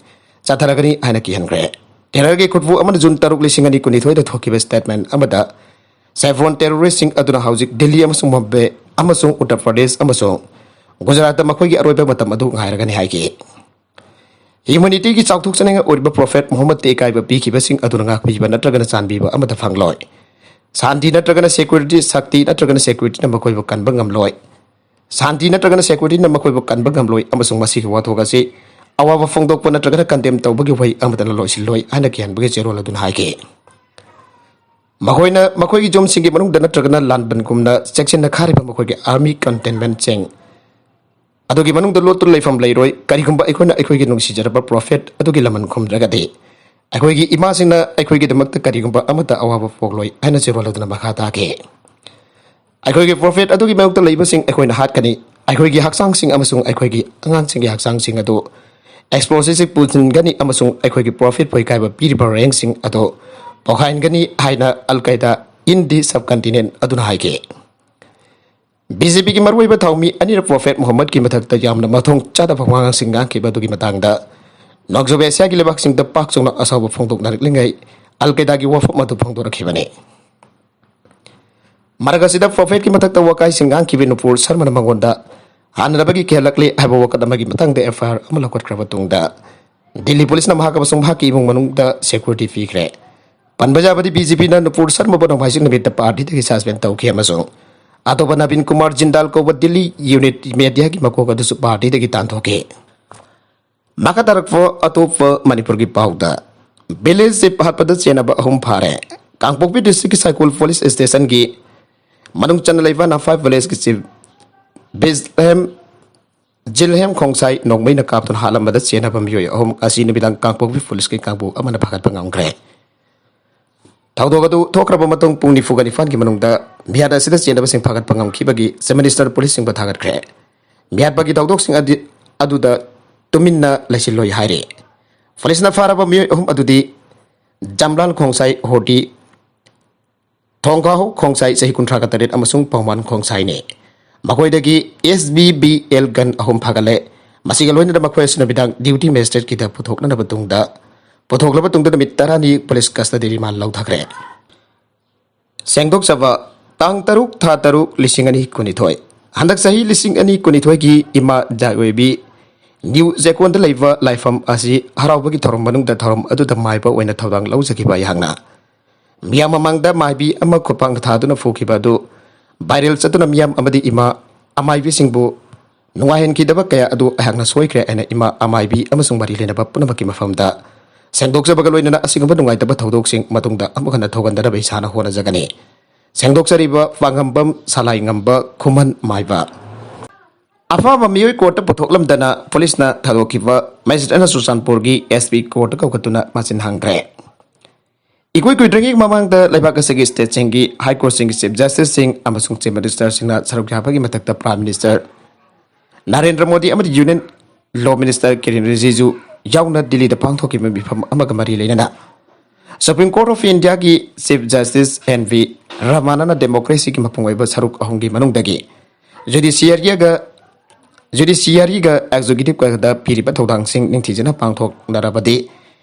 ꯆꯠꯊꯔꯒꯅꯤ ꯍꯥꯏꯅ ꯀꯤꯍꯟꯈ꯭ꯔꯦ꯫ ꯇꯦꯔꯔꯒꯤ ꯈꯨꯠꯄꯨ ꯑꯃꯅ ꯖꯨꯟ ꯇꯔꯨꯛ, ꯂꯤꯁꯤꯡ ꯑꯅꯤ ꯀꯨꯟꯅꯤꯊꯣꯏꯗ ꯊꯣꯛꯈꯤꯕ ꯁ꯭ꯇꯦꯠꯃꯦꯟ ꯑꯃꯗ ꯁꯦꯐ꯭ꯔꯣꯟ ꯇꯦꯔꯣꯔꯤꯁꯁꯤꯡ ꯑꯗꯨꯅ ꯍꯧꯖꯤꯛ ꯗꯤꯜꯂꯤ ꯑꯃꯁꯨꯡ ꯃꯨꯝꯕꯥꯏ ꯑꯃꯁꯨꯡ ꯎꯠꯇꯔ ꯄ꯭ꯔꯗꯦꯁ ꯑꯃꯁꯨꯡ ꯒꯨꯖꯔꯥꯠꯇ ꯃꯈꯣꯏꯒꯤ ꯑꯔꯣꯏꯕ ꯃꯇꯝ ꯑꯗꯨ ꯉꯥꯏꯔꯒꯅꯤ ꯍꯥꯏꯈꯤ꯫ ꯍ꯭ꯌꯨꯃꯦꯅꯤꯇꯤꯒꯤ ꯆꯥꯎꯊꯣꯛꯆꯅꯤꯡꯉꯥꯏ ꯑꯣꯏꯔꯤꯕ ꯄ꯭ꯔꯣꯐꯦꯠ ꯃꯨꯍꯝꯃꯗꯇ ꯏꯀꯥꯏꯕ ꯄꯤꯈꯤꯕꯁꯤꯡ ꯑꯗꯨꯅ ꯉꯥꯛꯄꯤꯕ ꯅꯠꯇ꯭ꯔꯒꯅ ꯆꯥꯟꯕꯤꯕ ꯑꯃꯠꯇ ꯐꯪꯂꯣꯏ꯫ ꯁꯥꯟꯇꯤ ꯅꯠꯇ꯭ꯔꯒꯅ ꯁꯦꯀ꯭ꯌꯨꯔꯤꯇꯤ, ꯁꯛꯇꯤ ꯅꯠꯇ꯭ꯔꯒꯅ ꯁꯦꯀ꯭ꯌꯨꯔꯤꯇꯤꯅ ꯃꯈꯣꯏꯕꯨ ꯀꯟꯕ ꯉꯝꯂꯣꯏ꯫ ꯁꯥꯟꯇꯤ ꯅꯠꯇ꯭ꯔꯒꯅ ꯁꯦꯀ꯭ꯌꯨꯔꯤꯇꯤꯅ ꯃꯈꯣꯏꯕꯨ ꯀꯟꯕ ꯉꯝꯂꯣꯏ ꯑꯃꯁꯨꯡ ꯃꯁꯤꯒꯤ ꯋꯥꯊꯣꯛ ꯑꯁꯤ ꯑꯋꯥꯕ ꯐꯣꯡꯗꯣꯛꯄ ꯅꯠꯇ꯭ꯔꯒꯅ ꯀꯟꯗꯦꯝ ꯇꯧꯕꯒꯤ ꯋꯥꯍꯩ ꯑꯃꯠꯇꯅ ꯂꯣꯏꯁꯤꯜꯂꯣꯏ ꯍꯥꯏꯅ ꯀꯤꯍꯟꯕꯒꯤ ꯆꯦꯔꯣꯜ ꯑꯗꯨꯅ ꯍꯥꯏꯈꯤ꯫ ꯃꯈꯣꯏꯅ ꯃꯈꯣꯏꯒꯤ ꯌꯨꯝꯁꯤꯡꯒꯤ ꯃꯅꯨꯡꯗ ꯅꯠꯇ꯭ꯔꯒꯅ ꯂꯥꯟꯕꯟꯒꯨꯝꯅ ꯆꯦꯛꯁꯤꯟꯅ ꯈꯥꯔꯤꯕ ꯃꯈꯣꯏꯒꯤ ꯑꯥꯔꯃꯤ ꯀꯟꯇꯦꯟꯃꯦꯟꯁꯤꯡ ꯑꯗꯨꯒꯤ ꯃꯅꯨꯡꯗ ꯂꯣꯠꯇꯨꯅ ꯂꯩꯐꯝ ꯂꯩꯔꯣꯏ꯫ ꯀꯔꯤꯒꯨꯝꯕ ꯑꯩꯈꯣꯏꯅ ꯑꯩꯈꯣꯏꯒꯤ ꯅꯨꯡꯁꯤꯖꯔꯕ ꯄ꯭ꯔꯣꯐꯦꯠ ꯑꯗꯨꯒꯤ ꯂꯃꯟ ꯈꯨꯝꯗ꯭ꯔꯒꯗꯤ, ꯑꯩꯈꯣꯏꯒꯤ ꯏꯃꯥꯁꯤꯡꯅ ꯑꯩꯈꯣꯏꯒꯤꯗꯃꯛꯇ ꯀꯔꯤꯒꯨꯝꯕ ꯑꯃꯠꯇ ꯑꯋꯥꯕ ꯄꯣꯛꯂꯣꯏ ꯍꯥꯏꯅ ꯆꯤꯔꯣꯜ ꯑꯗꯨꯅ ꯃꯈꯥ ꯇꯥꯈꯤ꯫ ꯑꯩꯈꯣꯏꯒꯤ ꯄ꯭ꯔꯣꯐꯦꯠ ꯑꯗꯨꯒꯤ ꯃꯥꯌꯣꯛꯇ ꯂꯩꯕꯁꯤꯡ ꯑꯩꯈꯣꯏꯅ ꯍꯥꯠꯀꯅꯤ꯫ ꯑꯩꯈꯣꯏꯒꯤ ꯍꯛꯆꯥꯡꯁꯤꯡ ꯑꯃꯁꯨꯡ ꯑꯩꯈꯣꯏꯒꯤ ꯑꯉꯥꯡꯁꯤꯡꯒꯤ ꯍꯛꯆꯥꯡꯁꯤꯡ ꯑꯗꯨ ꯑꯦꯛꯁꯄ꯭ꯂꯣꯁꯤꯚꯁꯤꯡ ꯄꯨꯟꯁꯤꯟꯒꯅꯤ ꯑꯃꯁꯨꯡ ꯑꯩꯈꯣꯏꯒꯤ ꯄ꯭ꯔꯣꯐꯦꯠꯄꯨ ꯏꯀꯥꯏꯕ ꯄꯤꯔꯤꯕ ꯔꯦꯡꯁꯤꯡ ꯑꯗꯨ ꯄꯣꯈꯥꯏꯍꯟꯒꯅꯤ ꯍꯥꯏꯅ ꯑꯜ ꯀꯥꯏꯗꯥ ꯏꯟ ꯗꯤ ꯁꯕꯀꯟꯇꯤꯅꯦꯟ ꯑꯗꯨꯅ ꯍꯥꯏꯈꯤ꯫ ꯕꯤ ꯖꯦ ꯄꯤꯒꯤ ꯃꯔꯨꯑꯣꯏꯕ ꯊꯧꯃꯤ ꯑꯅꯤꯔꯛ ꯄ꯭ꯔꯣꯐꯦꯠ ꯃꯨꯍꯝꯃꯗꯀꯤ ꯃꯊꯛꯇ ꯌꯥꯝꯅ ꯃꯊꯣꯡ ꯆꯥꯗꯕ ꯋꯥꯉꯥꯡꯁꯤꯡ ꯉꯥꯡꯈꯤꯕ ꯑꯗꯨꯒꯤ ꯃꯇꯥꯡꯗ ꯅꯣꯡꯆꯨꯞ ꯑꯦꯁꯤꯌꯥꯒꯤ ꯂꯩꯕꯥꯛꯁꯤꯡꯗ ꯄꯥꯛ ꯆꯥꯎꯅ ꯑꯁꯥꯎꯕ ꯐꯣꯡꯗꯣꯛꯅꯔꯛꯂꯤꯉꯩ, ꯑꯜ ꯀꯥꯏꯗꯥꯒꯤ ꯋꯥꯐꯝ ꯑꯗꯨ ꯐꯣꯡꯗꯣꯔꯛꯈꯤꯕꯅꯤ꯫ ꯃꯔꯛ ꯑꯁꯤꯗ ꯄ꯭ꯔꯣꯐꯦꯠꯀꯤ ꯃꯊꯛꯇ ꯋꯥꯀꯥꯏꯁꯤꯡ ꯉꯥꯡꯈꯤꯕ ꯅꯨꯄꯨꯔ ꯁꯔꯃꯅ ꯃꯉꯣꯟꯗ ꯍꯥꯟꯅꯅꯕꯒꯤ ꯀꯤꯍꯜꯂꯛꯂꯤ ꯍꯥꯏꯕ ꯋꯥꯀꯠ ꯑꯃꯒꯤ ꯃꯇꯥꯡꯗ ꯑꯦꯐ ꯑꯥꯏ ꯑꯥꯔ ꯑꯃ ꯂꯧꯈꯠꯈ꯭ꯔꯕ ꯇꯨꯡꯗ, ꯗꯤꯜꯂꯤ ꯄꯨꯂꯤꯁꯅ ꯃꯍꯥꯛ ꯑꯃꯁꯨꯡ ꯃꯍꯥꯛꯀꯤ ꯏꯃꯨꯡ ꯃꯅꯨꯡꯗ ꯁꯦꯀ꯭ꯌꯨꯔꯤꯇꯤ ꯄꯤꯈ꯭ꯔꯦ꯫ ꯄꯟꯕ ꯌꯥꯕꯗꯤ, ꯕꯤ ꯖꯦ ꯄꯤꯅ ꯅꯨꯄꯨꯔ ꯁꯔꯃꯕꯨ ꯅꯣꯡꯃꯥꯏꯖꯤꯡ ꯅꯨꯃꯤꯠꯇ ꯄꯥꯔꯇꯤꯗꯒꯤ ꯁꯁꯄꯦꯟ ꯇꯧꯈꯤ ꯑꯃꯁꯨꯡ ꯑꯇꯣꯞꯄ ꯅꯕꯤꯟ ꯀꯨꯃꯥꯔ ꯖꯤꯟꯗꯥꯜ ꯀꯧꯕ ꯗꯤꯜꯂꯤ ꯌꯨꯅꯤꯠ ꯃꯦꯗꯤꯌꯥꯒꯤ ꯃꯀꯣꯛ ꯑꯗꯨꯁꯨ ꯄꯥꯔꯇꯤꯗꯒꯤ ꯇꯥꯟꯊꯣꯛꯈꯤ꯫ ꯃꯈꯥ ꯇꯥꯔꯛꯄ ꯑꯇꯣꯞꯄ ꯃꯅꯤꯄꯨꯔꯒꯤ ꯄꯥꯎꯗ, ꯚꯤꯂꯦꯖ ꯆꯤꯞ ꯍꯥꯠꯄꯗ ꯆꯦꯟꯅꯕ ꯑꯍꯨꯝ ꯐꯥꯔꯦ꯫ ꯀꯥꯡꯄꯣꯛꯄꯤ ꯗꯤꯁꯇ꯭ꯔꯤꯛꯀꯤ ꯁꯥꯏꯀꯣꯜ ꯄꯨꯂꯤꯁ ꯁ꯭ꯇꯦꯁꯟꯒꯤ ꯃꯅꯨꯡ ꯆꯟꯅ ꯂꯩꯕ ꯅꯐꯥꯏ ꯚꯤꯂꯦꯖꯀꯤ ꯆꯤꯞ ꯕꯤꯖꯂꯦꯝ ꯖꯤꯜꯍꯦꯝ ꯈꯣꯡꯁꯥꯏ ꯅꯣꯡꯃꯩꯅ ꯀꯥꯞꯇꯨꯅ ꯍꯥꯠꯂꯝꯕꯗ ꯆꯦꯟꯅꯕ ꯃꯤꯑꯣꯏ ꯑꯍꯨꯝ ꯑꯁꯤ ꯅꯨꯃꯤꯗꯥꯡ ꯀꯥꯡꯄꯣꯛꯄꯤ ꯄꯨꯂꯤꯁꯀꯤ ꯀꯥꯡꯕꯨ ꯑꯃꯅ ꯐꯥꯒꯠꯄ ꯉꯝꯈ꯭ꯔꯦ꯫ ꯊꯧꯗꯣꯛ ꯑꯗꯨ ꯊꯣꯛꯈ꯭ꯔꯕ ꯃꯇꯨꯡ ꯄꯨꯡ ꯅꯤꯐꯨꯒ ꯅꯤꯄꯥꯟꯒꯤ ꯃꯅꯨꯡꯗ ꯃꯤꯍꯥꯠ ꯑꯁꯤꯗ ꯆꯦꯟꯅꯕꯁꯤꯡ ꯐꯥꯒꯠꯄ ꯉꯝꯈꯤꯕꯒꯤ ꯆꯤꯐ ꯃꯤꯅꯤꯁꯇꯔ ꯄꯨꯂꯤꯁꯁꯤꯡꯕꯨ ꯊꯥꯒꯠꯈ꯭ꯔꯦ꯫ ꯃꯤꯍꯥꯠꯄꯒꯤ ꯊꯧꯗꯣꯛꯁꯤꯡ ꯑꯗꯤ-, ꯑꯗꯨꯗ ꯇꯨꯃꯤꯟꯅ ꯂꯩꯁꯤꯜꯂꯣꯏ ꯍꯥꯏꯔꯤ꯫ ꯄꯨꯂꯤꯁꯅ ꯐꯥꯔꯕ ꯃꯤꯑꯣꯏ ꯑꯍꯨꯝ ꯑꯗꯨꯗꯤ ꯖꯝꯂꯥꯟ ꯈꯣꯡꯁꯥꯏ ꯍꯣꯔꯇꯤ, ꯊꯣꯡꯈꯥꯍꯧ ꯈꯣꯡꯁꯥꯏ ꯆꯍꯤ ꯀꯨꯟꯊ꯭ꯔꯥꯒ ꯇꯔꯦꯠ ꯑꯃꯁꯨꯡ ꯄꯥꯎꯃꯥꯟ ꯈꯣꯡꯁꯥꯏꯅꯤ꯫ ꯃꯈꯣꯏꯗꯒꯤ ꯑꯦꯁ ꯕꯤ ꯕꯤ ꯑꯦꯜ ꯒꯟ ꯑꯍꯨꯝ ꯐꯥꯒꯠꯂꯦ꯫ ꯃꯁꯤꯒ ꯂꯣꯏꯅꯅ ꯃꯈꯣꯏ ꯑꯁꯤ ꯅꯨꯃꯤꯗꯥꯡ ꯗ꯭ꯌꯨꯇꯤ ꯃꯦꯖꯤꯁꯇ꯭ꯔꯦꯠꯀꯤꯗ ꯄꯨꯊꯣꯛꯅꯅꯕ ꯇꯨꯡꯗ, ꯄꯨꯊꯣꯛꯂꯕ ꯇꯨꯡꯗ ꯅꯨꯃꯤꯠ ꯇꯔꯥꯅꯤ ꯄꯨꯂꯤꯁ ꯀꯁꯇꯗꯤ ꯔꯤꯃꯥꯟ ꯂꯧꯊꯈ꯭ꯔꯦ꯫ ꯁꯦꯡꯗꯣꯛꯆꯕ, ꯇꯥꯡ ꯇꯔꯨꯛ ꯊꯥ ꯇꯔꯨꯛ ꯂꯤꯁꯤꯡ ꯑꯅꯤ ꯀꯨꯟꯅꯤꯊꯣꯏ꯫ ꯍꯟꯗꯛ ꯆꯍꯤ ꯂꯤꯁꯤꯡ ꯑꯅꯤ ꯀꯨꯟꯅꯤꯊꯣꯏꯒꯤ ꯏꯃꯥ ꯖꯥꯏ ꯑꯣꯏꯕꯤ ꯅ꯭ꯌꯨ ꯆꯦꯀꯣꯟꯗ ꯂꯩꯕ ꯂꯥꯏꯐꯝ ꯑꯁꯤ ꯍꯔꯥꯎꯕꯒꯤ ꯊꯧꯔꯝ ꯃꯅꯨꯡꯗ ꯊꯧꯔꯝ ꯑꯗꯨꯗ ꯃꯥꯏꯕ ꯑꯣꯏꯅ ꯊꯧꯗꯥꯡ ꯂꯧꯖꯈꯤꯕ ꯑꯩꯍꯥꯛꯅ ꯃꯤꯌꯥꯝ ꯃꯃꯥꯡꯗ ꯃꯥꯏꯕꯤ ꯑꯃ ꯈꯨꯠꯄꯥꯡ ꯊꯥꯗꯨꯅ ꯐꯨꯈꯤꯕ ꯑꯗꯨ ꯚꯥꯏꯔꯦꯜ ꯆꯠꯇꯨꯅ ꯃꯤꯌꯥꯝ ꯑꯃꯗꯤ ꯏꯃꯥ ꯑꯃꯥꯏꯕꯤꯁꯤꯡꯕꯨ ꯅꯨꯡꯉꯥꯏꯍꯟꯈꯤꯗꯕ ꯀꯌꯥ ꯑꯗꯨ ꯑꯩꯍꯥꯛꯅ ꯁꯣꯏꯈ꯭ꯔꯦ ꯍꯥꯏꯅ ꯏꯃꯥ ꯑꯃꯥꯏꯕꯤ ꯑꯃꯁꯨꯡ ꯃꯔꯤ ꯂꯩꯅꯕ ꯄꯨꯝꯅꯃꯛꯀꯤ ꯃꯐꯝꯗ ꯁꯦꯡꯗꯣꯛꯆꯕꯒ ꯂꯣꯏꯅꯅ ꯑꯁꯤꯒꯨꯝꯕ ꯅꯨꯡꯉꯥꯏꯇꯕ ꯊꯧꯗꯣꯛꯁꯤꯡ ꯃꯇꯨꯡꯗ ꯑꯃꯨꯛ ꯍꯟꯅ ꯊꯣꯛꯍꯟꯗꯅꯕ ꯏꯁꯥꯅ ꯍꯣꯠꯅꯖꯒꯅꯤ꯫ ꯁꯦꯡꯗꯣꯛꯆꯔꯤꯕ ꯄꯥꯉꯝꯕꯝ ꯁꯂꯥꯏꯉꯝꯕ ꯈꯨꯃꯟ ꯃꯥꯏꯕ꯫ ꯑꯐꯥꯕ ꯃꯤꯑꯣꯏ ꯀꯣꯔꯠꯇ ꯄꯨꯊꯣꯛꯂꯝꯗꯅ ꯄꯨꯂꯤꯁꯅ ꯊꯥꯗꯣꯛꯈꯤꯕ ꯃꯦꯖꯤꯁꯇ꯭ꯔꯦꯠꯅ ꯆꯨꯔꯆꯥꯟꯄꯨꯔꯒꯤ ꯑꯦꯁ ꯄꯤ ꯀꯣꯔꯠꯇ ꯀꯧꯈꯠꯇꯨꯅ ꯃꯆꯤꯟ ꯍꯥꯡꯈ꯭ꯔꯦ꯫ ꯏꯀꯨꯏ ꯀꯨꯏꯗ꯭ꯔꯤꯉꯩ ꯃꯃꯥꯡꯗ ꯂꯩꯕꯥꯛ ꯑꯁꯤꯒꯤ ꯁ꯭ꯇꯦꯠꯁꯤꯡꯒꯤ ꯍꯥꯏ ꯀꯣꯔꯠꯁꯤꯡꯒꯤ ꯆꯤꯐ ꯖꯁꯇꯤꯁꯁꯤꯡ ꯑꯃꯁꯨꯡ ꯆꯤꯐ ꯃꯤꯅꯤꯁꯇꯔꯁꯤꯡꯅ ꯁꯔꯨꯛ ꯌꯥꯕꯒꯤ ꯃꯊꯛꯇ ꯄ꯭ꯔꯥꯏꯝ ꯃꯤꯅꯤꯁꯇꯔ ꯅꯔꯦꯟꯗ꯭ꯔ ꯃꯣꯗꯤ ꯑꯃꯗꯤ ꯌꯨꯅꯤꯌꯟ ꯂꯣ ꯃꯤꯅꯤꯁꯇꯔ ꯀꯤꯔꯦꯟ ꯔꯤꯖꯤꯖꯨ ꯌꯥꯎꯅ ꯗꯤꯜꯂꯤꯗ ꯄꯥꯡꯊꯣꯛꯈꯤꯕ ꯃꯤꯐꯝ ꯑꯃꯒ ꯃꯔꯤ ꯂꯩꯅꯅ Supreme Court of Indiaꯒꯤ ꯆꯤꯐ ꯖꯁꯇꯤꯁ ꯑꯦꯟ ꯚꯤ ꯔꯃꯥꯅꯥꯅ ꯗꯦꯃꯣꯀ꯭ꯔꯦꯁꯤꯒꯤ ꯃꯄꯨꯡ ꯑꯣꯏꯕ ꯁꯔꯨꯛ ꯑꯍꯨꯝꯒꯤ ꯃꯅꯨꯡꯗꯒꯤ ꯖꯨꯗꯤꯁꯤꯌꯔꯤꯒ ꯖꯨꯗꯤꯁꯤꯌꯔꯤꯒ ꯑꯦꯛꯖꯤꯀ꯭ꯌꯨꯇꯤꯚꯀꯗ ꯄꯤꯔꯤꯕ ꯊꯧꯗꯥꯡꯁꯤꯡ ꯅꯤꯡꯊꯤꯖꯅ ꯄꯥꯡꯊꯣꯛꯅꯔꯕꯗꯤ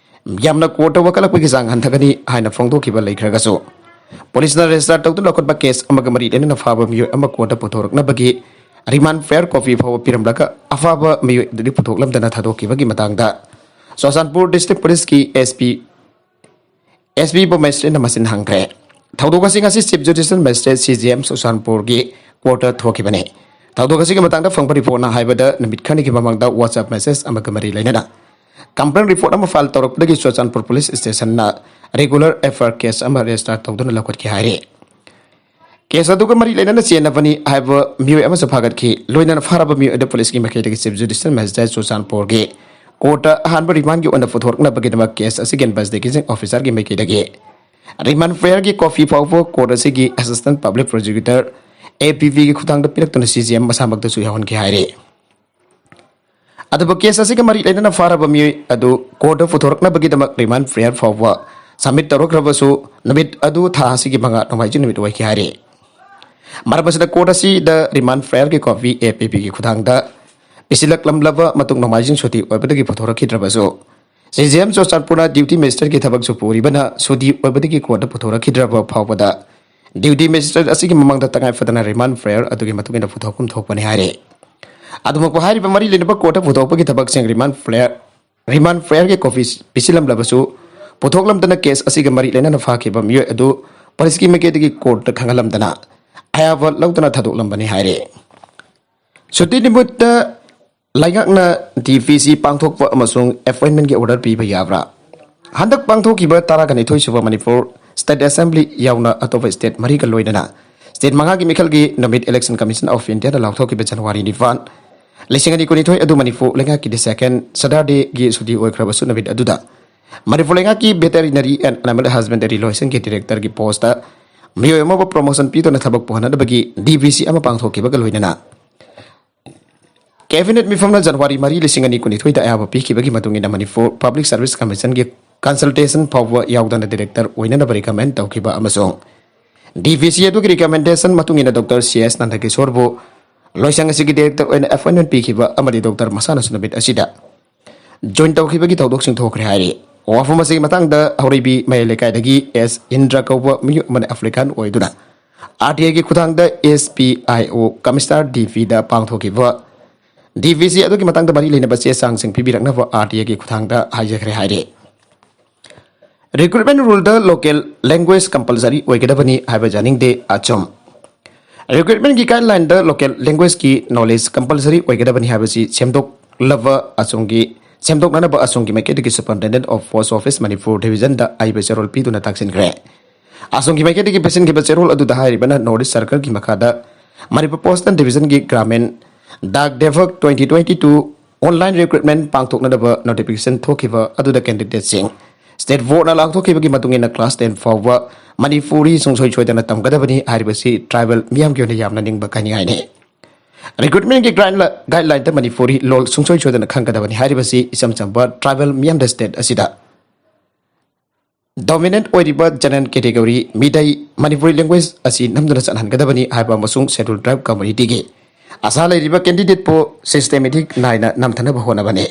ꯌꯥꯝꯅ ꯀꯣꯔꯠꯇ ꯋꯥꯀꯠꯂꯛꯄꯒꯤ ꯆꯥꯡ ꯍꯟꯊꯒꯅꯤ ꯍꯥꯏꯅ ꯐꯣꯡꯗꯣꯛꯈꯤꯕ ꯂꯩꯈ꯭ꯔꯒꯁꯨ, ꯄꯨꯂꯤꯁꯅ ꯔꯦꯖꯤꯁꯇꯥꯔ ꯇꯧꯗꯨꯅ ꯂꯧꯈꯠꯄ ꯀꯦꯁ ꯑꯃꯒ ꯃꯔꯤ ꯂꯩꯅꯅ ꯐꯥꯕ ꯃꯤꯑꯣꯏ ꯑꯃ ꯀꯣꯔꯠꯇ ꯄꯨꯊꯣꯔꯛꯅꯕꯒꯤ ꯔꯤꯃꯥꯟ ꯐꯦꯌꯔ ꯀꯣꯄꯤ ꯐꯥꯎꯕ ꯄꯤꯔꯝꯂꯒ ꯑꯐꯥꯕ ꯃꯤꯑꯣꯏ ꯑꯗꯨꯗꯤ ꯄꯨꯊꯣꯛꯂꯝꯗꯅ ꯊꯥꯗꯣꯛꯈꯤꯕꯒꯤ ꯃꯇꯥꯡꯗ ꯆꯨꯔꯆꯥꯟꯄꯨꯔ ꯗꯤꯁꯇ꯭ꯔꯤꯛ ꯄꯨꯂꯤꯁꯀꯤ ꯑꯦꯁ ꯄꯤ ꯑꯦꯁ ꯄꯤ ꯕꯣꯃꯦꯁꯇ꯭ꯔꯤꯅ ꯃꯁꯤꯟ ꯍꯪꯈ꯭ꯔꯦ꯫ ꯊꯧꯗꯣꯛ ꯑꯁꯤ ꯉꯁꯤ ꯆꯤꯐ ꯖꯨꯗꯤꯁꯤꯌꯜ ꯃꯦꯖꯤꯁꯇ꯭ꯔꯦꯠ ꯁꯤ ꯖꯤ ꯑꯦꯝ ꯆꯨꯔꯆꯥꯟꯄꯨꯔꯒꯤ ꯀꯣꯔꯠꯇ ꯊꯣꯛꯈꯤꯕꯅꯤ꯫ ꯊꯧꯗꯣꯛ ꯑꯁꯤꯒꯤ ꯃꯇꯥꯡꯗ ꯐꯪꯕ ꯔꯤꯄꯣꯔꯠꯅ ꯍꯥꯏꯕꯗ ꯅꯨꯃꯤꯠ ꯈꯔꯅꯤꯒꯤ ꯃꯃꯥꯡꯗ WhatsApp ꯃꯦꯁꯦꯖ ꯑꯃꯒ ꯃꯔꯤ ꯂꯩꯅꯅ ꯀꯝꯄ꯭ꯂꯦꯟ ꯔꯤꯄꯣꯔꯠ ꯑꯃ ꯐꯥꯏꯜ ꯇꯧꯔꯛꯄꯗꯒꯤ ꯆꯨꯔꯆꯥꯟꯄꯨꯔ ꯄꯨꯂꯤꯁ ꯁ꯭ꯇꯦꯁꯟꯅ regular F I R case ꯑꯃ ꯔꯦꯖꯤꯁꯇꯥꯔ ꯇꯧꯗꯨꯅ ꯂꯧꯈꯠꯈꯤ ꯍꯥꯏꯔꯤ꯫ ꯀꯦꯁ ꯑꯗꯨꯒ ꯃꯔꯤ ꯂꯩꯅꯅ ꯆꯦꯟꯅꯕꯅꯤ ꯍꯥꯏꯕ ꯃꯤꯑꯣꯏ ꯑꯃꯁꯨ ꯐꯥꯒꯠꯈꯤ꯫ ꯂꯣꯏꯅꯅ ꯐꯥꯔꯕ ꯃꯤꯑꯣꯏ ꯑꯗꯨ ꯄꯨꯂꯤꯁꯀꯤ ꯃꯥꯏꯀꯩꯗꯒꯤ ꯆꯤꯐ ꯖꯨꯗꯤꯁꯤꯌꯜ ꯃꯦꯖꯤꯁꯇ꯭ꯔꯦꯠ ꯆꯨꯔꯆꯥꯟꯄꯨꯔꯒꯤ ꯀꯣꯔꯠꯇ ꯑꯍꯥꯟꯕ ꯔꯤꯃꯥꯟꯒꯤ ꯑꯣꯏꯅ ꯄꯨꯊꯣꯔꯛꯅꯕꯒꯤꯗꯃꯛ ꯀꯦꯁ ꯑꯁꯤꯒꯤ ꯏꯟꯚꯦꯁꯇꯤꯒꯦꯁꯟ ꯑꯣꯐꯤꯁꯥꯔꯒꯤ ꯃꯥꯏꯀꯩꯗꯒꯤ ꯔꯤꯃꯥꯟ ꯐꯦꯌꯔꯒꯤ ꯀꯣꯄꯤ ꯐꯥꯎꯕ ꯀꯣꯔꯠ ꯑꯁꯤꯒꯤ ꯑꯦꯁꯤꯁꯇꯦꯟꯠ ꯄꯕ꯭ꯂꯤꯛ ꯄ꯭ꯔꯣꯁꯤꯀ꯭ꯌꯨꯇꯔ, ꯑꯦ ꯄꯤ ꯄꯤꯒꯤ ꯈꯨꯠꯊꯥꯡꯗ ꯄꯤꯔꯛꯇꯨꯅ ꯁꯤ ꯖꯤ ꯑꯦꯝ ꯃꯁꯥꯃꯛꯇꯁꯨ ꯌꯥꯎꯍꯟꯈꯤ ꯍꯥꯏꯔꯤ꯫ ꯑꯗꯨꯕꯨ ꯀꯦꯁ ꯑꯁꯤꯒ ꯃꯔꯤ ꯂꯩꯅꯅ ꯐꯥꯔꯕ ꯃꯤꯑꯣꯏ ꯑꯗꯨ ꯀꯣꯔꯠꯇ ꯄꯨꯊꯣꯔꯛꯅꯕꯒꯤꯗꯃꯛ ꯔꯤꯃꯥꯟ ꯐꯦꯌꯔ ꯐꯥꯎꯕ ꯁꯕꯃꯤꯠ ꯇꯧꯔꯛꯈ꯭ꯔꯕꯁꯨ, ꯅꯨꯃꯤꯠ ꯑꯗꯨ ꯊꯥ ꯑꯁꯤꯒꯤ ꯃꯉꯥ, ꯅꯣꯡꯃꯥꯏꯖꯤꯡ ꯅꯨꯃꯤꯠ ꯑꯣꯏꯈꯤ ꯍꯥꯏꯔꯤ꯫ ꯃꯔꯝ ꯑꯁꯤꯅ ꯀꯣꯔꯠ ꯑꯁꯤꯗ ꯔꯤꯃꯥꯟ ꯐꯦꯌꯔꯒꯤ ꯀꯣꯄꯤ ꯑꯦ ꯄꯤ ꯄꯤꯒꯤ ꯈꯨꯠꯊꯥꯡꯗ ꯄꯤꯁꯤꯜꯂꯛꯂꯝꯂꯕ ꯃꯇꯨꯡ ꯅꯣꯡꯃꯥꯏꯖꯤꯡ ꯁꯨꯇꯤ ꯑꯣꯏꯕꯗꯒꯤ ꯄꯨꯊꯣꯔꯛꯈꯤꯗ꯭ꯔꯕꯁꯨ, ꯁꯤ ꯖꯤ ꯑꯦꯝ ꯆꯨꯔꯆꯥꯟꯄꯨꯔꯅ ꯗ꯭ꯌꯨꯇꯤ ꯃꯦꯖꯤꯁꯇ꯭ꯔꯦꯠꯀꯤ ꯊꯕꯛꯁꯨ ꯄꯨꯔꯤꯕꯅ ꯁꯨꯇꯤ ꯑꯣꯏꯕꯗꯒꯤ ꯀꯣꯔꯠꯇ ꯄꯨꯊꯣꯔꯛꯈꯤꯗ꯭ꯔꯕ ꯐꯥꯎꯕꯗ ꯗ꯭ꯌꯨꯇꯤ ꯃꯦꯖꯤꯁꯇ꯭ꯔꯦꯠ ꯑꯁꯤꯒꯤ ꯃꯃꯥꯡꯗ ꯇꯉꯥꯏ ꯐꯗꯅ ꯔꯤꯃꯥꯟ ꯐꯦꯌꯔ ꯑꯗꯨꯒꯤ ꯃꯇꯨꯡ ꯏꯟꯅ ꯄꯨꯊꯣꯛꯐꯝ ꯊꯣꯛꯄꯅꯤ ꯍꯥꯏꯔꯤ꯫ ꯑꯗꯨꯃꯛꯄꯨ ꯍꯥꯏꯔꯤꯕ ꯃꯔꯤ ꯂꯩꯅꯕ ꯀꯣꯔꯠꯇ ꯄꯨꯊꯣꯛꯄꯒꯤ ꯊꯕꯛꯁꯤꯡ ꯔꯤꯃꯥꯟ ꯐꯦꯌꯔ, ꯔꯤꯃꯥꯟ ꯐꯦꯌꯔꯒꯤ ꯀꯣꯄꯤ ꯄꯤꯁꯤꯜꯂꯝꯂꯕꯁꯨ, ꯄꯨꯊꯣꯛꯂꯝꯗꯅ ꯀꯦꯁ ꯑꯁꯤꯒ ꯃꯔꯤ ꯂꯩꯅꯅ ꯐꯥꯈꯤꯕ ꯃꯤꯑꯣꯏ ꯑꯗꯨ ꯄꯨꯂꯤꯁꯀꯤ ꯃꯥꯏꯀꯩꯗꯒꯤ ꯀꯣꯔꯠꯇ ꯈꯪꯍꯜꯂꯝꯗꯅ ꯑꯌꯥꯕ ꯂꯧꯗꯅ ꯊꯥꯗꯣꯛꯂꯝꯕꯅꯤ ꯍꯥꯏꯔꯤ꯫ ꯁꯨꯇꯤ ꯅꯨꯃꯤꯠꯇ ꯂꯩꯉꯥꯛꯅ ꯗꯤ ꯄꯤ ꯁꯤ ꯄꯥꯡꯊꯣꯛꯄ ꯑꯃꯁꯨꯡ ꯑꯦꯄꯣꯏꯟꯃꯦꯟꯒꯤ ꯑꯣꯔꯗꯔ ꯄꯤꯕ ꯌꯥꯕ꯭ꯔꯥ? ꯍꯟꯗꯛ ꯄꯥꯡꯊꯣꯛꯈꯤꯕ ꯇꯔꯥꯒ ꯅꯤꯊꯣꯏ ꯁꯨꯕ ꯃꯅꯤꯄꯨꯔ ꯁ꯭ꯇꯦꯠ ꯑꯦꯁꯦꯝꯕ꯭ꯂꯤ ꯌꯥꯎꯅ ꯑꯇꯣꯞꯄ ꯁ꯭ꯇꯦꯠ ꯃꯔꯤꯒ ꯂꯣꯏꯅꯅ ꯁ꯭ꯇꯦꯠ ꯃꯉꯥꯒꯤ ꯃꯤꯈꯜꯒꯤ ꯅꯨꯃꯤꯠ ꯏꯂꯦꯛꯁꯟ ꯀꯃꯤꯁꯟ ꯑꯣꯐ ꯏꯟꯗꯤꯌꯥꯅ ꯂꯥꯎꯊꯣꯛꯈꯤꯕ ꯖꯅꯋꯥꯔꯤ ꯅꯤꯄꯥꯟ, ꯂꯤꯁꯤꯡ ꯑꯅꯤ ꯀꯨꯟꯅꯤꯊꯣꯏ ꯑꯗꯨ ꯃꯅꯤꯄꯨꯔ ꯂꯩꯉꯥꯛꯀꯤ ꯗꯦ ꯁꯦꯀꯦꯟ ꯁꯇꯔꯗꯦꯒꯤ ꯁꯨꯇꯤ ꯑꯣꯏꯈ꯭ꯔꯕꯁꯨ, ꯅꯨꯃꯤꯠ ꯑꯗꯨꯗ ꯃꯅꯤꯄꯨꯔ ꯂꯩꯉꯥꯛꯀꯤ ꯚꯦꯇꯔꯤꯅꯔꯤ ꯑꯦꯟ ꯑꯦꯅꯤꯃꯦꯜ ꯍꯁꯕꯦꯟꯗꯔꯤ ꯂꯣꯏꯁꯪꯒꯤ ꯗꯤꯔꯦꯛꯇꯔꯒꯤ ꯄꯣꯁꯇ ꯃꯤꯑꯣꯏ ꯑꯃꯕꯨ ꯄ꯭ꯔꯣꯃꯣꯁꯟ ꯄꯤꯗꯨꯅ ꯊꯕꯛ ꯄꯨꯍꯟꯅꯕꯒꯤ ꯗꯤ ꯕꯤ ꯁꯤ ꯑꯃ ꯄꯥꯡꯊꯣꯛꯈꯤꯕꯒ ꯂꯣꯏꯅꯅ ꯀꯦꯕꯤꯅꯦꯠ ꯃꯤꯐꯝꯅ ꯖꯅꯋꯥꯔꯤ ꯃꯔꯤ, ꯂꯤꯁꯤꯡ ꯑꯅꯤ ꯀꯨꯟꯅꯤꯊꯣꯏꯗ ꯑꯌꯥꯕ ꯄꯤꯈꯤꯕꯒꯤ ꯃꯇꯨꯡ ꯏꯟꯅ ꯃꯅꯤꯄꯨꯔ ꯄꯕ꯭ꯂꯤꯛ ꯁꯔꯚꯤꯁ ꯀꯃꯤꯁꯟꯒꯤ ꯀꯟꯁꯜꯇꯦꯁꯟ ꯐꯥꯎꯕ ꯌꯥꯎꯗꯅ ꯗꯤꯔꯦꯛꯇꯔ ꯑꯣꯏꯅꯅꯕ ꯔꯤꯀꯃꯦꯟ ꯇꯧꯈꯤꯕ ꯑꯃꯁꯨꯡ ꯗꯤ ꯕꯤ ꯁꯤ ꯑꯗꯨꯒꯤ ꯔꯤꯀꯃꯦꯟꯗꯦꯁꯟ ꯃꯇꯨꯡ ꯏꯟꯅ ꯗꯣꯛꯇꯔ ꯁꯤ ꯑꯦꯁ ꯅꯟꯗꯀꯤꯁꯣꯔꯕꯨ ꯂꯣꯏꯁꯪ ꯑꯁꯤꯒꯤ ꯗꯤꯔꯦꯛꯇꯔ ꯑꯣꯏꯅ ꯑꯦꯄꯣꯏꯟꯃꯦꯟ ꯄꯤꯈꯤꯕ ꯑꯃꯗꯤ ꯗꯣꯛꯇꯔ ꯃꯁꯥꯅꯁꯨ ꯅꯨꯃꯤꯠ ꯑꯁꯤꯗ ꯖꯣꯏꯟ ꯇꯧꯈꯤꯕꯒꯤ ꯊꯧꯗꯣꯛꯁꯤꯡ ꯊꯣꯛꯈ꯭ꯔꯦ ꯍꯥꯏꯔꯤ꯫ ꯋꯥꯐꯝ ꯑꯁꯤꯒꯤ ꯃꯇꯥꯡꯗ ꯍꯧꯔꯩꯕꯤ ꯃꯌꯥꯏ ꯂꯩꯀꯥꯏꯗꯒꯤ ꯑꯦꯁ ꯏꯟꯗ꯭ꯔ ꯀꯧꯕ ꯃꯤꯑꯣꯏ ꯑꯃꯅ ꯑꯦꯄ꯭ꯂꯤꯀꯥꯟ ꯑꯣꯏꯗꯨꯅ ꯑꯥꯔ ꯇꯤ ꯑꯥꯏꯒꯤ ꯈꯨꯠꯊꯥꯡꯗ S P I O commissioner ꯗꯤ ꯄꯤꯗ ꯄꯥꯡꯊꯣꯛꯈꯤꯕ ꯗꯤ ꯄꯤ ꯁꯤ ꯑꯗꯨꯒꯤ ꯃꯇꯥꯡꯗ ꯃꯔꯤ ꯂꯩꯅꯕ ꯆꯦ ꯆꯥꯡꯁꯤꯡ ꯄꯤꯕꯤꯔꯛꯅꯕ ꯑꯥꯔ ꯇꯤ ꯑꯥꯏꯒꯤ ꯈꯨꯠꯊꯥꯡꯗ ꯍꯥꯏꯖꯈ꯭ꯔꯦ ꯍꯥꯏꯔꯤ꯫ ꯔꯤꯀ꯭ꯔꯨꯠꯃꯦꯟ ꯔꯨꯜꯗ ꯂꯣꯀꯦꯜ ꯂꯦꯡꯒ꯭ꯋꯦꯖ ꯀꯝꯄꯜꯁꯔꯤ ꯑꯣꯏꯒꯗꯕꯅꯤ ꯍꯥꯏꯕ ꯌꯥꯅꯤꯡꯗꯦ, ꯑꯆꯨꯝ꯫ ꯔꯤꯀ꯭ꯔꯨꯠꯃꯦꯟꯒꯤ ꯒꯥꯏꯗꯂꯥꯏꯟꯗ ꯂꯣꯀꯦꯜ ꯂꯦꯡꯒ꯭ꯋꯦꯖꯀꯤ ꯅꯣꯂꯦꯖ ꯀꯝꯄꯜꯁꯔꯤ ꯑꯣꯏꯒꯗꯕꯅꯤ ꯍꯥꯏꯕꯁꯤ ꯁꯦꯝꯗꯣꯛꯂꯕ ꯑꯁꯣꯝꯒꯤ, ꯁꯦꯝꯗꯣꯛꯅꯅꯕ ꯑꯁꯣꯝꯒꯤ ꯃꯥꯏꯀꯩꯗꯒꯤ superintendent of post office Manipur ꯗꯤꯕꯤꯖꯟꯗ ꯑꯏꯕ ꯆꯦꯔꯣꯜ ꯄꯤꯗꯨꯅ ꯇꯥꯛꯁꯤꯟꯈ꯭ꯔꯦ꯫ ꯑꯁꯣꯝꯒꯤ ꯃꯥꯏꯀꯩꯗꯒꯤ ꯄꯤꯁꯤꯟꯈꯤꯕ ꯆꯦꯔꯣꯜ ꯑꯗꯨꯗ ꯍꯥꯏꯔꯤꯕꯅ ꯅꯣꯔꯠ ꯏꯁ ꯁꯔꯀꯜꯒꯤ ꯃꯈꯥꯗ ꯃꯅꯤꯄꯨꯔ ꯄꯣꯁꯇꯜ ꯗꯤꯕꯤꯖꯟꯒꯤ Gramin Dak Sevak twenty twenty two online recruitment ꯄꯥꯡꯊꯣꯛꯅꯅꯕ ꯅꯣꯇꯤꯐꯤꯀꯦꯁꯟ ꯊꯣꯛꯈꯤꯕ ꯑꯗꯨꯗ ꯀꯦꯟꯗꯤꯗꯦꯠꯁꯤꯡ ꯁ꯭ꯇꯦꯠ ꯕꯣꯔꯗꯅ ꯂꯥꯎꯊꯣꯛꯈꯤꯕꯒꯤ ꯃꯇꯨꯡ ꯏꯟꯅ ꯀ꯭ꯂꯥꯁ ꯇꯦꯟ ꯐꯥꯎꯕ ꯃꯅꯤꯄꯨꯔꯤ ꯁꯨꯡꯁꯣꯏ ꯁꯣꯏꯗꯅ ꯇꯝꯒꯗꯕꯅꯤ ꯍꯥꯏꯔꯤꯕꯁꯤ ꯇ꯭ꯔꯥꯏꯕꯦꯜ ꯃꯤꯌꯥꯝꯒꯤ ꯑꯣꯏꯅ ꯌꯥꯝꯅ ꯅꯤꯡꯕ ꯀꯥꯏꯅꯤꯡꯉꯥꯏꯅꯤ꯫ ꯔꯤꯀ꯭ꯔꯨꯠꯃꯦꯟꯒꯤ ꯒꯥꯏꯗꯂ-, ꯒꯥꯏꯗꯂꯥꯏꯟꯗ ꯃꯅꯤꯄꯨꯔꯤ ꯂꯣꯜ ꯁꯨꯡꯁꯣꯏ ꯁꯣꯏꯗꯅ ꯈꯪꯒꯗꯕꯅꯤ ꯍꯥꯏꯔꯤꯕꯁꯤ ꯏꯆꯝ ꯆꯝꯕ ꯇ꯭ꯔꯥꯏꯕꯦꯜ ꯃꯤꯌꯥꯝꯗ ꯁ꯭ꯇꯦꯠ ꯑꯁꯤꯗ ꯗꯣꯃꯤꯅꯦꯟꯠ ꯑꯣꯏꯔꯤꯕ ꯖꯦꯅꯔꯦꯜ ꯀꯦꯇꯦꯒꯣꯔꯤ ꯃꯤꯗꯩ ꯃꯅꯤꯄꯨꯔꯤ ꯂꯦꯡꯒ꯭ꯋꯦꯖ ꯑꯁꯤ ꯅꯝꯗꯨꯅ ꯆꯠꯍꯟꯒꯗꯕꯅꯤ ꯍꯥꯏꯕ ꯑꯃꯁꯨꯡ ꯁꯦꯗ꯭ꯌꯨꯜ ꯇ꯭ꯔꯥꯏꯕ ꯀꯝꯃ꯭ꯌꯨꯅꯤꯇꯤꯒꯤ ꯑꯁꯥ ꯂꯩꯔꯤꯕ ꯀꯦꯟꯗꯤꯗꯦꯠꯄꯨ ꯁꯤꯁꯇꯦꯃꯦꯇꯤꯛ ꯅꯥꯏꯅ ꯅꯝꯊꯅꯕ ꯍꯣꯠꯅꯕꯅꯤ꯫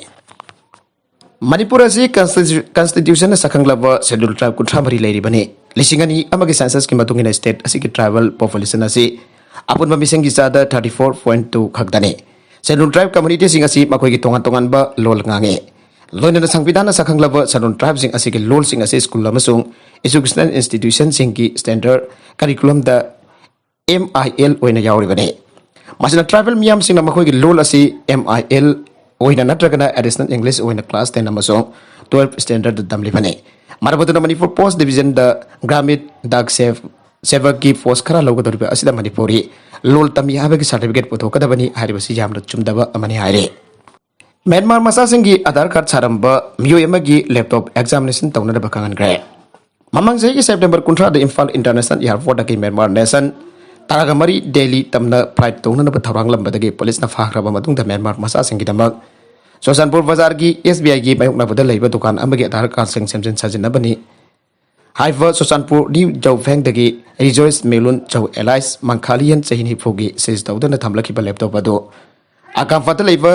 ꯃꯅꯤꯄꯨꯔ ꯑꯁꯤ ꯀꯟꯁꯇꯤꯇ꯭ꯌꯨ-, ꯀꯟꯁꯇꯤꯇ꯭ꯌꯨꯁꯟꯅ ꯁꯛꯈꯪꯂꯕ ꯁꯦꯗ꯭ꯌꯨꯜ ꯇ꯭ꯔꯥꯏꯕ ꯀꯨꯟꯊ꯭ꯔꯥ ꯃꯔꯤ ꯂꯩꯔꯤꯕꯅꯤ꯫ ꯂꯤꯁꯤꯡ ꯑꯅꯤ ꯑꯃꯒꯤ ꯁꯦꯟꯁꯁꯀꯤ ꯃꯇꯨꯡ ꯏꯟꯅ ꯁ꯭ꯇꯦꯠ ꯑꯁꯤꯒꯤ ꯇ꯭ꯔꯥꯏꯕꯦꯜ ꯄꯣꯄꯨꯂꯦꯁꯟ ꯑꯁꯤ ꯑꯄꯨꯟꯕ ꯃꯤꯁꯤꯡꯒꯤ ꯆꯥꯗ ꯊꯥꯔꯇꯤ ꯐꯣꯔ ꯄꯣꯏꯟ ꯇꯨ ꯈꯛꯇꯅꯤ꯫ ꯁꯦꯗ꯭ꯌꯨꯜ ꯇ꯭ꯔꯥꯏꯕ ꯀꯝꯃ꯭ꯌꯨꯅꯤꯇꯤꯁꯤꯡ ꯑꯁꯤ ꯃꯈꯣꯏꯒꯤ ꯇꯣꯉꯥꯟ ꯇꯣꯉꯥꯟꯕ ꯂꯣꯜ ꯉꯥꯡꯉꯤ꯫ ꯂꯣꯏꯅꯅ ꯁꯪꯕꯤꯙꯥꯟꯅ ꯁꯛꯈꯪꯂꯕ ꯁꯦꯗ꯭ꯌꯨꯜ ꯇ꯭ꯔꯥꯏꯕꯁꯤꯡ ꯑꯁꯤꯒꯤ ꯂꯣꯜꯁꯤꯡ ꯑꯁꯤ ꯁ꯭ꯀꯨꯜ ꯑꯃꯁꯨꯡ ꯏꯖꯨꯀꯦꯁꯅꯦꯜ ꯏꯟꯁꯇꯤꯇ꯭ꯌꯨꯁꯟꯁꯤꯡꯒꯤ ꯁ꯭ꯇꯦꯟꯗꯔꯗ ꯀꯔꯤꯀꯨꯂꯝꯗ ꯑꯦꯝ ꯑꯥꯏ ꯑꯦꯜ ꯑꯣꯏꯅ ꯌꯥꯎꯔꯤꯕꯅꯤ꯫ ꯃꯁꯤꯅ ꯇ꯭ꯔꯥꯏꯕꯦꯜ ꯃꯤꯌꯥꯝꯁꯤꯡꯅ ꯃꯈꯣꯏꯒꯤ ꯂꯣꯜ ꯑꯁꯤ ꯑꯦꯝ ꯑꯥꯏ ꯑꯦꯜ ꯑꯣꯏꯅ ꯅꯠꯇ꯭ꯔꯒꯅ ꯑꯦꯗꯤꯁꯅꯦꯜ ꯏꯪꯂꯤꯁ ꯑꯣꯏꯅ ꯀ꯭ꯂꯥꯁ ꯇꯦꯟ ꯑꯃꯁꯨꯡ ꯇꯨꯋꯦꯜꯐ ꯁ꯭ꯇꯦꯟꯗꯔꯗ ꯇꯝꯂꯤꯕꯅꯤ꯫ ꯃꯔꯝ ꯑꯗꯨꯅ ꯃꯅꯤꯄꯨꯔ ꯄꯣꯁ ꯗꯤꯕꯤꯖꯟꯗ ꯒ꯭ꯔꯥꯃꯤꯟ ꯗꯥꯛ ꯁꯦꯚ ꯁꯦꯕꯛꯀꯤ ꯄꯣꯁ ꯈꯔ ꯂꯧꯒꯗꯧꯔꯤꯕ ꯑꯁꯤꯗ ꯃꯅꯤꯄꯨꯔꯤ ꯂꯣꯜ ꯇꯝꯃꯤ ꯍꯥꯏꯕꯒꯤ ꯁꯥꯔꯇꯤꯐꯤꯀꯦꯠ ꯄꯨꯊꯣꯛꯀꯗꯕꯅꯤ ꯍꯥꯏꯔꯤꯕꯁꯤ ꯌꯥꯝꯅ ꯆꯨꯝꯗꯕ ꯑꯃꯅꯤ ꯍꯥꯏꯔꯦ꯫ ꯃ꯭ꯌꯥꯟꯃꯥꯔ ꯃꯆꯥꯁꯤꯡꯒꯤ ꯑꯙꯥꯔ ꯀꯥꯔꯗ ꯁꯥꯔꯝꯕ ꯃꯤꯑꯣꯏ ꯑꯃꯒꯤ ꯂꯦꯞꯇꯣꯞ ꯑꯦꯛꯖꯥꯃꯤꯅꯦꯁꯟ ꯇꯧꯅꯅꯕ ꯈꯪꯍꯟꯈ꯭ꯔꯦ꯫ ꯃꯃꯥꯡ ꯆꯍꯤꯒꯤ ꯁꯦꯞꯇꯦꯝꯕꯔ ꯀꯨꯟꯊ꯭ꯔꯥꯗ ꯏꯝꯐꯥꯜ ꯏꯟꯇꯔꯅꯦꯁꯅꯦꯜ ꯑꯦꯌꯥꯔꯄꯣꯔꯠꯇꯒꯤ ꯃ꯭ꯌꯥꯟꯃꯥꯔ ꯅꯦꯁꯟ ꯇꯔꯥꯒ ꯃꯔꯤ ꯗꯦꯜꯂꯤ ꯇꯝꯅ ꯐ꯭ꯂꯥꯏꯠ ꯇꯣꯡꯅꯅꯕ ꯊꯧꯔꯥꯡꯂꯝꯕꯗꯒꯤ ꯄꯨꯂꯤꯁꯅ ꯐꯥꯈ꯭ꯔꯕ ꯃꯇꯨꯡꯗ ꯃ꯭ꯌꯥꯟꯃꯥꯔ ꯃꯆꯥꯁꯤꯡꯒꯤꯗꯃꯛ ꯆꯨꯔꯆꯥꯟꯄꯨꯔ ꯕꯖꯥꯔꯒꯤ ꯑꯦꯁ ꯕꯤ ꯑꯥꯏꯒꯤ ꯃꯥꯌꯣꯛꯅꯕꯗ ꯂꯩꯕ ꯗꯨꯀꯥꯟ ꯑꯃꯒꯤ ꯑꯙꯥꯔ ꯀꯥꯔꯗꯁꯤꯡ ꯁꯦꯝꯖꯤꯟ ꯁꯥꯖꯤꯟꯅꯕꯅꯤ ꯍꯥꯏꯕ ꯆꯨꯔꯆꯥꯟꯄꯨꯔ ꯅ꯭ꯌꯨ ꯖꯧꯐꯦꯡꯗꯒꯤ ꯔꯤꯖꯣꯏꯁ ꯃꯦꯂꯨꯟ ꯖꯧ ꯑꯦꯂꯥꯏꯁ ꯃꯪꯈꯥꯂꯤꯌꯟ ꯆꯍꯤ ꯅꯤꯐꯨꯒꯤ ꯁꯤꯖ ꯇꯧꯗꯨꯅ ꯊꯝꯂꯛꯈꯤꯕ ꯂꯦꯞꯇꯣꯞ ꯑꯗꯨ ꯑꯀꯥꯝꯄꯥꯠꯇ ꯂꯩꯕ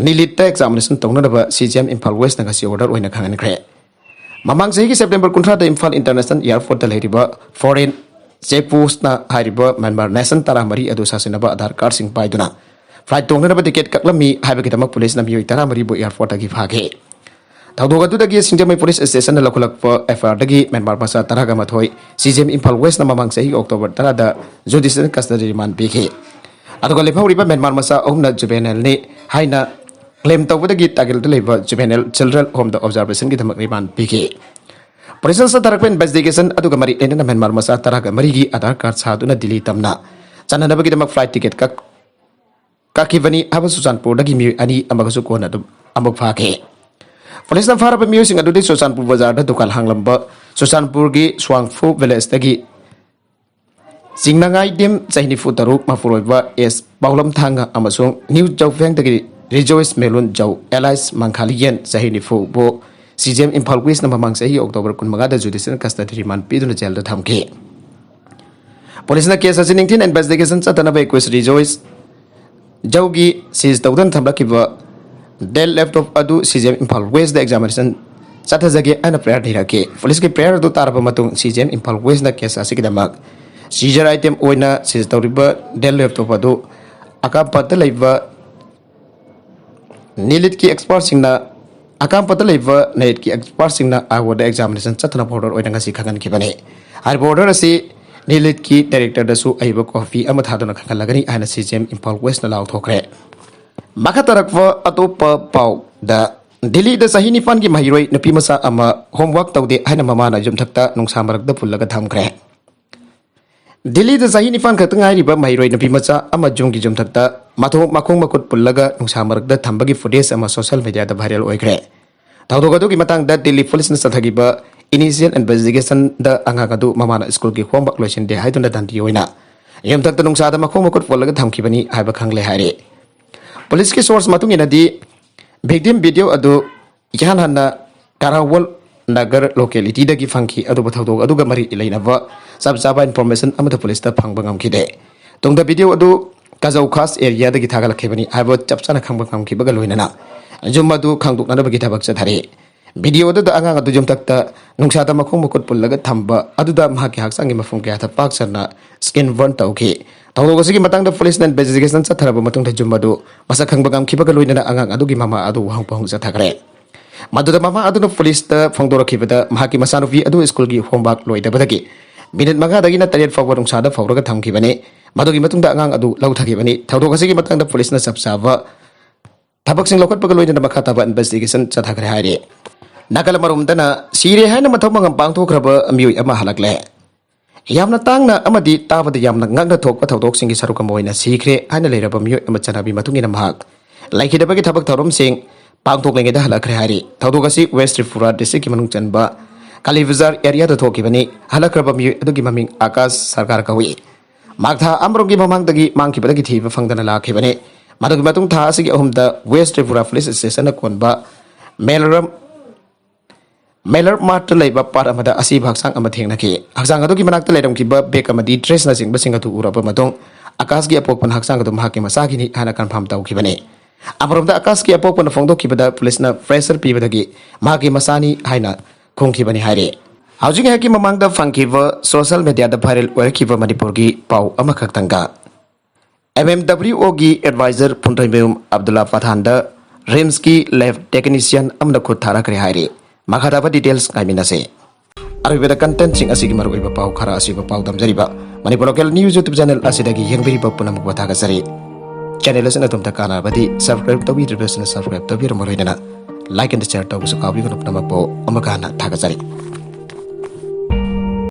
ꯅꯤꯂꯤꯠꯇ ꯑꯦꯛꯖꯥꯃꯤꯅꯦꯁꯟ ꯇꯧꯅꯅꯕ ꯁꯤ ꯖꯤ ꯑꯦꯝ ꯏꯝꯐꯥꯜ ꯋꯦꯁꯅ ꯉꯁꯤ ꯑꯣꯔꯗꯔ ꯑꯣꯏꯅ ꯈꯪꯍꯟꯈ꯭ꯔꯦ꯫ ꯃꯃꯥꯡ ꯆꯍꯤꯒꯤ ꯁꯦꯞꯇꯦꯝꯕꯔ ꯀꯨꯟꯊ꯭ꯔꯥꯗ ꯏꯝꯐꯥꯜ ꯏꯟꯇꯔꯅꯦꯁꯅꯦꯜ ꯑꯦꯌꯥꯔꯄꯣꯔꯠꯇ ꯂꯩꯔꯤꯕ ꯐꯣꯔꯦꯟ ꯆꯦꯄꯣꯁꯅ ꯍꯥꯏꯔꯤꯕ ꯃ꯭ꯌꯥꯟꯃꯥꯔ ꯅꯦꯁꯟ ꯇꯔꯥꯃꯔꯤ ꯑꯗꯨ ꯁꯥꯁꯤꯟꯅꯕ ꯑꯙꯥꯔ ꯀꯥꯔꯗꯁꯤꯡ ꯄꯥꯏꯗꯨꯅ ꯐ꯭ꯂꯥꯏꯠ ꯇꯣꯡꯅꯅꯕ ꯇꯤꯀꯦꯠ ꯀꯛꯂꯝꯃꯤ ꯍꯥꯏꯕꯒꯤꯗꯃꯛ ꯄꯨꯂꯤꯁꯅ ꯃꯤꯑꯣꯏ ꯇꯔꯥꯃꯔꯤꯕꯨ ꯑꯦꯌꯥꯔꯄꯣꯔꯠꯇꯒꯤ ꯐꯥꯈꯤ꯫ ꯊꯧꯗꯣꯛ ꯑꯗꯨꯗꯒꯤ ꯁꯤꯡꯖꯃꯩ ꯄꯨꯂꯤꯁ ꯁ꯭ꯇꯦꯁꯟꯗ ꯂꯧꯈꯠꯂꯛꯄ ꯑꯦꯐ ꯑꯥꯏ ꯑꯥꯔꯗꯒꯤ ꯃ꯭ꯌꯥꯟꯃꯥꯔ ꯃꯆꯥ ꯇꯔꯥꯒ ꯃꯥꯊꯣꯏ ꯁꯤ ꯖꯤ ꯑꯦꯝ ꯏꯝꯐꯥꯜ ꯋꯦꯁꯅ ꯃꯃꯥꯡ ꯆꯍꯤꯒꯤ ꯑꯣꯛꯇꯣꯕꯔ ꯇꯔꯥꯗ ꯖꯨꯗꯤꯁꯤꯌꯦꯜ ꯀꯁꯇꯗꯤ ꯔꯤꯃꯥꯟ ꯄꯤꯈꯤ꯫ ꯑꯗꯨꯒ ꯂꯦꯝꯍꯧꯔꯤꯕ ꯃ꯭ꯌꯥꯟꯃꯥꯔ ꯃꯆꯥ ꯑꯍꯨꯝꯅ ꯖꯨꯕꯦꯅꯦꯜꯅꯤ ꯍꯥꯏꯅ ꯀ꯭ꯂꯦꯝ ꯇꯧꯕꯗꯒꯤ ꯇꯥꯒꯤꯜꯗ ꯂꯩꯕ ꯖꯨꯕꯦꯅꯦꯜ ꯆꯤꯜꯗ꯭ꯔꯦꯟ ꯍꯣꯝꯗ ꯑꯣꯕꯖꯥꯔꯕꯦꯁꯟꯒꯤꯗꯃꯛ ꯔꯤꯃꯥꯟ ꯄꯤꯈꯤ꯫ ꯄꯨꯂꯤꯁꯅ ꯆꯠꯊꯔꯛꯄ ꯏꯟꯚꯦꯁꯇꯤꯒꯦꯁꯟ ꯑꯗꯨꯒ ꯃꯔꯤ ꯂꯩꯅꯅ ꯃ꯭ꯌꯥꯟꯃꯥꯔ ꯃꯆꯥ ꯇꯔꯥꯒ ꯃꯔꯤꯒꯤ ꯑꯙꯥꯔ ꯀꯥꯔꯗ ꯁꯥꯗꯨꯅ ꯗꯤꯜꯂꯤ ꯇꯝꯅ ꯆꯠꯅꯅꯕꯒꯤꯗꯃꯛ ꯐ꯭ꯂꯥꯏꯠ ꯇꯤꯀꯦꯠ ꯀꯛ ꯀꯛꯈꯤꯕꯅꯤ ꯍꯥꯏꯕ ꯆꯨꯔꯆꯥꯟꯄꯨꯔꯗꯒꯤ ꯃꯤꯑꯣꯏ ꯑꯅꯤ ꯑꯃꯒꯁꯨ ꯀꯣꯟꯅ ꯑꯗꯨꯝ ꯑꯃꯨꯛ ꯐꯥꯈꯤ꯫ ꯄꯨꯂꯤꯁꯅ ꯐꯥꯔꯕ ꯃꯤꯑꯣꯏꯁꯤꯡ ꯑꯗꯨꯗꯤ ꯆꯨꯔꯆꯥꯟꯄꯨꯔ ꯕꯖꯥꯔꯗ ꯗꯨꯀꯥꯟ ꯍꯥꯡꯂꯝꯕ ꯆꯨꯔꯆꯥꯟꯄꯨꯔꯒꯤ ꯁ꯭ꯋꯥꯡꯐꯨ ꯚꯤꯂꯦꯖꯇꯒꯤ ꯆꯤꯡꯅꯉꯥꯏꯗꯤꯝ ꯆꯍꯤ ꯅꯤꯐꯨ ꯇꯔꯨꯛ ꯃꯄꯨꯔꯣꯏꯕ ꯑꯦꯁ ꯄꯥꯎꯂꯝ ꯊꯥꯡꯒ ꯑꯃꯁꯨꯡ ꯅ꯭ꯌꯨ ꯖꯧꯐꯦꯡꯗꯒꯤ ꯔꯤꯖꯣꯏꯁ ꯃꯦꯂꯨꯟ ꯖꯧ ꯑꯦꯂꯥꯏꯁ ꯃꯪꯈꯥꯂꯤꯌꯦꯟ ꯆꯍꯤ ꯅꯤꯐꯨꯕꯨ ꯁꯤ ꯖꯤ ꯑꯦꯝ ꯏꯝꯐꯥꯜ ꯋꯦꯁꯅ ꯃꯃꯥꯡ ꯆꯍꯤ ꯑꯣꯛꯇꯣꯕꯔ ꯀꯨꯟꯃꯉꯥꯗ ꯖꯨꯗꯤꯁꯤꯌꯦꯜ ꯀꯁꯇꯗꯤ ꯔꯤꯃꯥꯟ ꯄꯤꯗꯨꯅ ꯖꯦꯜꯗ ꯊꯝꯈꯤ꯫ ꯄꯨꯂꯤꯁꯅ ꯀꯦꯁ ꯑꯁꯤ ꯅꯤꯡꯊꯤꯅ ꯏꯟꯚꯦꯁꯇꯤꯒꯦꯁꯟ ꯆꯠꯊꯅꯕ ꯑꯦꯀ꯭ꯌꯨꯁ ꯔꯤꯖꯣꯏꯁ ꯖꯧꯒꯤ ꯁꯤꯖ ꯇꯧꯗꯨꯅ ꯊꯝꯂꯛꯈꯤꯕ ꯗꯦꯜ ꯂꯦꯞꯇꯣꯞ ꯑꯗꯨ C G M Imphal west examination ꯆꯠꯊꯖꯒꯦ ꯍꯥꯏꯅ ꯄ꯭ꯔꯦꯌꯔ ꯊꯤꯔꯛꯈꯤ꯫ ꯄꯨꯂꯤꯁꯀꯤ ꯄ꯭ꯔꯦꯌꯔ ꯑꯗꯨ ꯇꯥꯔꯕ ꯃꯇꯨꯡ ꯁꯤ ꯖꯤ ꯑꯦꯝ ꯏꯝꯐꯥꯜ ꯋꯦꯁꯅ ꯀꯦꯁ ꯑꯁꯤꯒꯤꯗꯃꯛ ꯁꯤꯖꯔ ꯑꯥꯏꯇꯦꯝ ꯑꯣꯏꯅ ꯁꯤꯖ ꯇꯧꯔꯤꯕ ꯗꯦꯜ ꯂꯦꯞꯇꯣꯞ ꯑꯗꯨ ꯑꯀꯥꯝꯄꯥꯠꯇ ꯂꯩꯕ ꯅꯤꯂꯤꯠꯀꯤ ꯑꯦꯛꯁꯄꯥꯔꯠꯁꯤꯡꯅ ꯑꯀꯥꯝꯄꯥꯠꯇ ꯂꯩꯕ ꯅꯤꯂꯤꯠꯀꯤ ꯑꯦꯛꯁꯄꯥꯔꯠꯁꯤꯡꯅ ꯑꯥꯏ ꯑꯣꯗ ꯑꯦꯛꯖꯥꯃꯤꯅꯦꯁꯟ ꯆꯠꯊꯅꯕ ꯑꯣꯔꯗꯔ ꯑꯣꯏꯅ ꯉꯁꯤ ꯈꯪꯍꯟꯈꯤꯕꯅꯤ꯫ ꯍꯥꯏꯔꯤꯕ ꯑꯣꯔꯗꯔ ꯑꯁꯤ ꯅꯤꯂꯤꯠꯀꯤ ꯗꯥꯏꯔꯦꯛꯇꯔꯗꯁꯨ ꯑꯏꯕ ꯀꯣꯄꯤ ꯑꯃ ꯊꯥꯗꯨꯅ ꯈꯪꯍꯜꯂꯒꯅꯤ ꯍꯥꯏꯅ ꯁꯤ ꯖꯤ ꯑꯦꯝ ꯏꯝꯐꯥꯜ ꯋꯦꯁꯅ ꯂꯥꯎꯊꯣꯛꯈ꯭ꯔꯦ꯫ ꯃꯈꯥ ꯇꯥꯔꯛꯄ ꯑꯇꯣꯞꯄ ꯄꯥꯎꯗ, ꯗꯤꯜꯂꯤꯗ ꯆꯍꯤ ꯅꯤꯄꯥꯟꯒꯤ ꯃꯍꯩꯔꯣꯏ ꯅꯨꯄꯤ ꯃꯆꯥ ꯑꯃ ꯍꯣꯝꯋꯥꯔꯛ ꯇꯧꯗꯦ ꯍꯥꯏꯅ ꯃꯃꯥꯅ ꯌꯨꯝꯊꯛꯇ ꯅꯨꯡꯁꯥ ꯃꯔꯛꯇ ꯄꯨꯜꯂꯒ ꯊꯝꯈ꯭ꯔꯦ꯫ ꯗꯤꯜꯂꯤꯗ ꯆꯍꯤ ꯅꯤꯄꯥꯟ ꯈꯛꯇ ꯉꯥꯏꯔꯤꯕ ꯃꯍꯩꯔꯣꯏ ꯅꯨꯄꯤ ꯃꯆꯥ ꯑꯃ ꯌꯨꯝꯒꯤ ꯌꯨꯝꯊꯛꯇ ꯃꯊꯣꯡ ꯃꯈꯣꯡ ꯃꯈꯨꯠ ꯄꯨꯜꯂꯒ ꯅꯨꯡꯁꯥ ꯃꯔꯛꯇ ꯊꯝꯕꯒꯤ footage ꯑꯃ social mediaꯗ viral ꯑꯣꯏꯈ꯭ꯔꯦ꯫ ꯊꯧꯗꯣꯛ ꯑꯗꯨꯒꯤ ꯃꯇꯥꯡꯗ ꯗꯤꯜꯂꯤ ꯄꯨꯂꯤꯁꯅ ꯆꯠꯊꯈꯤꯕ initial investigationꯗ ꯑꯉꯥꯡ ꯑꯗꯨ ꯃꯃꯥꯅ ꯁ꯭ꯀꯨꯜꯒꯤ homework ꯂꯣꯏꯁꯤꯟꯗꯦ ꯍꯥꯏꯗꯨꯅ ꯗꯟꯗꯤ ꯑꯣꯏꯅ ꯌꯨꯝꯊꯛꯇ ꯅꯨꯡꯁꯥꯗ ꯃꯈꯣꯡ ꯃꯈꯨꯠ ꯄꯨꯜꯂꯒ ꯊꯝꯈꯤꯕꯅꯤ ꯍꯥꯏꯕ ꯈꯪꯂꯦ ꯍꯥꯏꯔꯤ꯫ ꯄꯨꯂꯤꯁꯀꯤ source ꯃꯇꯨꯡ ꯏꯟꯅꯗꯤ, victim video ꯑꯗꯨ ꯏꯍꯥꯟ ꯍꯥꯟꯅ ꯀꯥꯔꯥꯋꯜ ꯅꯒꯔ localityꯗꯒꯤ ꯐꯪꯈꯤ, ꯑꯗꯨꯕꯨ ꯊꯧꯗꯣꯛ ꯑꯗꯨꯒ ꯃꯔꯤ ꯂꯩꯅꯕ ꯆꯞ ꯆꯥꯕ information ꯑꯃꯠꯇ ꯄꯨꯂꯤꯁꯇ ꯐꯪꯕ ꯉꯝꯈꯤꯗꯦ꯫ ꯇꯨꯡꯗ video ꯑꯗꯨ ꯀꯖꯧ ꯈꯥꯁ areaꯗꯒꯤ ꯊꯥꯒꯠꯂꯛꯈꯤꯕꯅꯤ ꯍꯥꯏꯕ ꯆꯞ ꯆꯥꯅ ꯈꯪꯕ ꯉꯝꯈꯤꯕꯒ ꯂꯣꯏꯅꯅ ꯌꯨꯝ ꯑꯗꯨ ꯈꯪꯗꯣꯛꯅꯅꯕꯒꯤ ꯊꯕꯛ ꯆꯠꯊꯔꯤ꯫ Video ꯑꯗꯨꯗ ꯑꯉꯥꯡ ꯑꯗꯨ ꯌꯨꯝꯊꯛꯇ ꯅꯨꯡꯁꯥꯗ ꯃꯈꯣꯡ ꯃꯈꯨꯠ ꯄꯨꯜꯂꯒ ꯊꯝꯕ ꯑꯗꯨꯗ ꯃꯍꯥꯛꯀꯤ ꯍꯛꯆꯥꯡꯒꯤ ꯃꯐꯝ ꯀꯌꯥꯗ ꯄꯥꯛ ꯁꯟꯅ skin burn ꯇꯧꯈꯤ꯫ ꯊꯧꯗꯣꯛ ꯑꯁꯤꯒꯤ ꯃꯇꯥꯡꯗ ꯄꯨꯂꯤꯁꯅ investigation ꯆꯠꯊꯔꯕ ꯃꯇꯨꯡꯗ ꯌꯨꯝ ꯑꯗꯨ ꯃꯁꯛ ꯈꯪꯕ ꯉꯝꯈꯤꯕꯒ ꯂꯣꯏꯅꯅ ꯑꯉꯥꯡ ꯑꯗꯨꯒꯤ ꯃꯃꯥ ꯑꯗꯨ ꯋꯥꯍꯪ ꯄꯥꯎꯍꯪ ꯆꯠꯊꯈ꯭ꯔꯦ꯫ ꯃꯗꯨꯗ ꯃꯃꯥ ꯑꯗꯨꯅ ꯄꯨꯂꯤꯁꯇ ꯐꯣꯡꯗꯣꯔꯛꯈꯤꯕꯗ ꯃꯍꯥꯛꯀꯤ ꯃꯆꯥꯅꯨꯄꯤ ꯑꯗꯨ ꯁ꯭ꯀꯨꯜꯒꯤ homework ꯂꯣꯏꯗꯕꯗꯒꯤ ꯃꯤꯅꯤꯠ ꯃꯉꯥꯗꯒꯤꯅ ꯇꯔꯦꯠ ꯐꯥꯎꯕ ꯅꯨꯡꯁꯥꯗ ꯐꯧꯔꯒ ꯊꯝꯈꯤꯕꯅꯤ꯫ ꯃꯗꯨꯒꯤ ꯃꯇꯨꯡꯗ ꯑꯉꯥꯡ ꯑꯗꯨ ꯂꯧꯊꯈꯤꯕꯅꯤ꯫ ꯊꯧꯗꯣꯛ ꯑꯁꯤꯒꯤ ꯃꯇꯥꯡꯗ ꯄꯨꯂꯤꯁꯅ ꯆꯞ ꯆꯥꯕ ꯊꯕꯛꯁꯤꯡ ꯂꯧꯈꯠꯄꯒ ꯂꯣꯏꯅꯅ ꯃꯈꯥ ꯇꯥꯕ investigation ꯆꯠꯊꯈ꯭ꯔꯦ ꯍꯥꯏꯔꯤ꯫ ꯅꯥꯒꯥꯂꯝ ꯑꯔꯣꯝꯗꯅ ꯁꯤꯔꯦ ꯍꯥꯏꯅ ꯃꯊꯧ ꯃꯉꯝ ꯄꯥꯡꯊꯣꯛꯈ꯭ꯔꯕ ꯃꯤꯑꯣꯏ ꯑꯃ ꯍꯜꯂꯛꯂꯦ꯫ ꯌꯥꯝꯅ ꯇꯥꯡꯅ ꯑꯃꯗꯤ ꯇꯥꯕꯗ ꯌꯥꯝꯅ ꯉꯛꯅ ꯊꯣꯛꯄ ꯊꯧꯗꯣꯛꯁꯤꯡꯒꯤ ꯁꯔꯨꯛ ꯑꯃ ꯑꯣꯏꯅ ꯁꯤꯈ꯭ꯔꯦ ꯍꯥꯏꯅ ꯂꯩꯔꯕ ꯃꯤꯑꯣꯏ ꯑꯃ ꯆꯠꯅꯕꯤ ꯃꯇꯨꯡ ꯏꯟꯅ ꯃꯍꯥꯛ ꯂꯩꯈꯤꯗꯕꯒꯤ ꯊꯕꯛ ꯊꯧꯔꯝꯁꯤꯡ ꯄꯥꯡꯊꯣꯛꯂꯤꯉꯩꯗ ꯍꯜꯂꯛꯈ꯭ꯔꯦ ꯍꯥꯏꯔꯤ꯫ ꯊꯧꯗꯣꯛ ꯑꯁꯤ West Tripura districtꯀꯤ ꯃꯅꯨꯡ ꯆꯟꯕ ꯀꯥꯂꯤ ꯕꯖꯥꯔ areaꯗ ꯊꯣꯛꯈꯤꯕꯅꯤ꯫ ꯍꯜꯂꯛꯈ꯭ꯔꯕ ꯃꯤꯑꯣꯏ ꯑꯗꯨꯒꯤ ꯃꯃꯤꯡ ꯑꯀꯥꯁ ꯁꯔꯀꯥꯔ ꯀꯧꯏ꯫ ꯃꯍꯥꯛ ꯊꯥ ꯑꯃꯔꯣꯝꯒꯤ ꯃꯃꯥꯡꯗꯒꯤ ꯃꯥꯡꯈꯤꯕꯗꯒꯤ ꯊꯤꯕ ꯐꯪꯗꯅ ꯂꯥꯛꯈꯤꯕꯅꯤ꯫ ꯃꯗꯨꯒꯤ ꯃꯇꯨꯡ ꯊꯥ ꯑꯁꯤꯒꯤ ꯑꯍꯨꯝꯗ West Tripura Police Stationꯅ ꯀꯣꯟꯕ ꯃꯦꯂꯔꯝ ꯃꯦꯂꯔ ꯃꯥꯔꯠꯇ ꯂꯩꯕ ꯄꯥꯠ ꯑꯃꯗ ꯑꯁꯤꯕ ꯍꯛꯆꯥꯡ ꯑꯃ ꯊꯦꯡꯅꯈꯤ꯫ ꯍꯛꯆꯥꯡ ꯑꯗꯨꯒꯤ ꯃꯅꯥꯛꯇ ꯂꯩꯔꯝꯈꯤꯕ bag ꯑꯃꯗꯤ dressꯅꯆꯤꯡꯕꯁꯤꯡ ꯑꯗꯨ ꯎꯔꯕ ꯃꯇꯨꯡ ꯑꯀꯥꯁꯀꯤ ꯑꯄꯣꯛꯄꯅ ꯍꯛꯆꯥꯡ ꯑꯗꯨ ꯃꯍꯥꯛꯀꯤ ꯃꯆꯥꯒꯤꯅꯤ ꯍꯥꯏꯅ confirm ꯇꯧꯈꯤꯕꯅꯤ꯫ ꯑꯃꯔꯣꯝꯗ ꯑꯀꯥꯁꯀꯤ ꯑꯄꯣꯛꯄꯅ ꯐꯣꯡꯗꯣꯛꯈꯤꯕꯗ ꯄꯨꯂꯤꯁꯅ pressure ꯄꯤꯕꯗꯒꯤ ꯃꯍꯥꯛꯀꯤ ꯃꯆꯥꯅꯤ ꯍꯥꯏꯅ ꯈꯨꯝꯈꯤꯕꯅꯤ ꯍꯥꯏꯔꯤ꯫ ꯍꯧꯖꯤꯛ ꯉꯥꯏꯍꯥꯛꯀꯤ ꯃꯃꯥꯡꯗ ꯐꯪꯈꯤꯕ social mediaꯗ viral ꯑꯣꯏꯔꯛꯈꯤꯕ ꯃꯅꯤꯄꯨꯔꯒꯤ ꯄꯥꯎ ꯑꯃꯈꯛꯇꯪꯒ꯫ MMWOꯒꯤ advisor ꯐꯨꯟꯗ꯭ꯔꯩꯃꯌꯨꯝ ꯑꯕꯗꯨꯜꯂꯥ ꯄꯊꯥꯟꯗ RIMSꯀꯤ lab technician ꯑꯃꯅ ꯈꯨꯠ ꯊꯥꯔꯛꯈ꯭ꯔꯦ ꯍꯥꯏꯔꯤ꯫ ꯃꯈꯥ ꯇꯥꯕ details ꯉꯥꯏꯃꯤꯟꯅꯁꯦ꯫ ꯑꯔꯣꯏꯕꯗ contentꯁꯤꯡ ꯑꯁꯤꯒꯤ ꯃꯔꯨꯑꯣꯏꯕ ꯄꯥꯎ ꯈꯔ ꯑꯁꯤꯕ ꯄꯥꯎ ꯗꯝꯖꯔꯤꯕ Manipur local news YouTube channel ꯑꯁꯤꯗꯒꯤ ꯌꯦꯡꯕꯤꯔꯤꯕ ꯄꯨꯝꯅꯃꯛꯄꯨ ꯊꯥꯒꯠꯆꯔꯤ꯫ Channel ꯑꯁꯤꯅ ꯑꯗꯣꯝꯗ ꯀꯥꯟꯅꯔꯕꯗꯤ subscribe ꯇꯧꯕꯤꯗ꯭ꯔꯤꯕꯁꯤꯡꯅ subscribe ꯇꯧꯕꯤꯔꯝꯕ ꯂꯣꯏꯅꯅ like and share ꯇꯧꯕꯁꯨ ꯀꯥꯎꯕꯤꯒꯅꯨ꯫ ꯄꯨꯝꯅꯃꯛꯄꯨ ꯑꯃꯨꯛꯀ ꯍꯟꯅ ꯊꯥꯒꯠꯆꯔꯤ꯫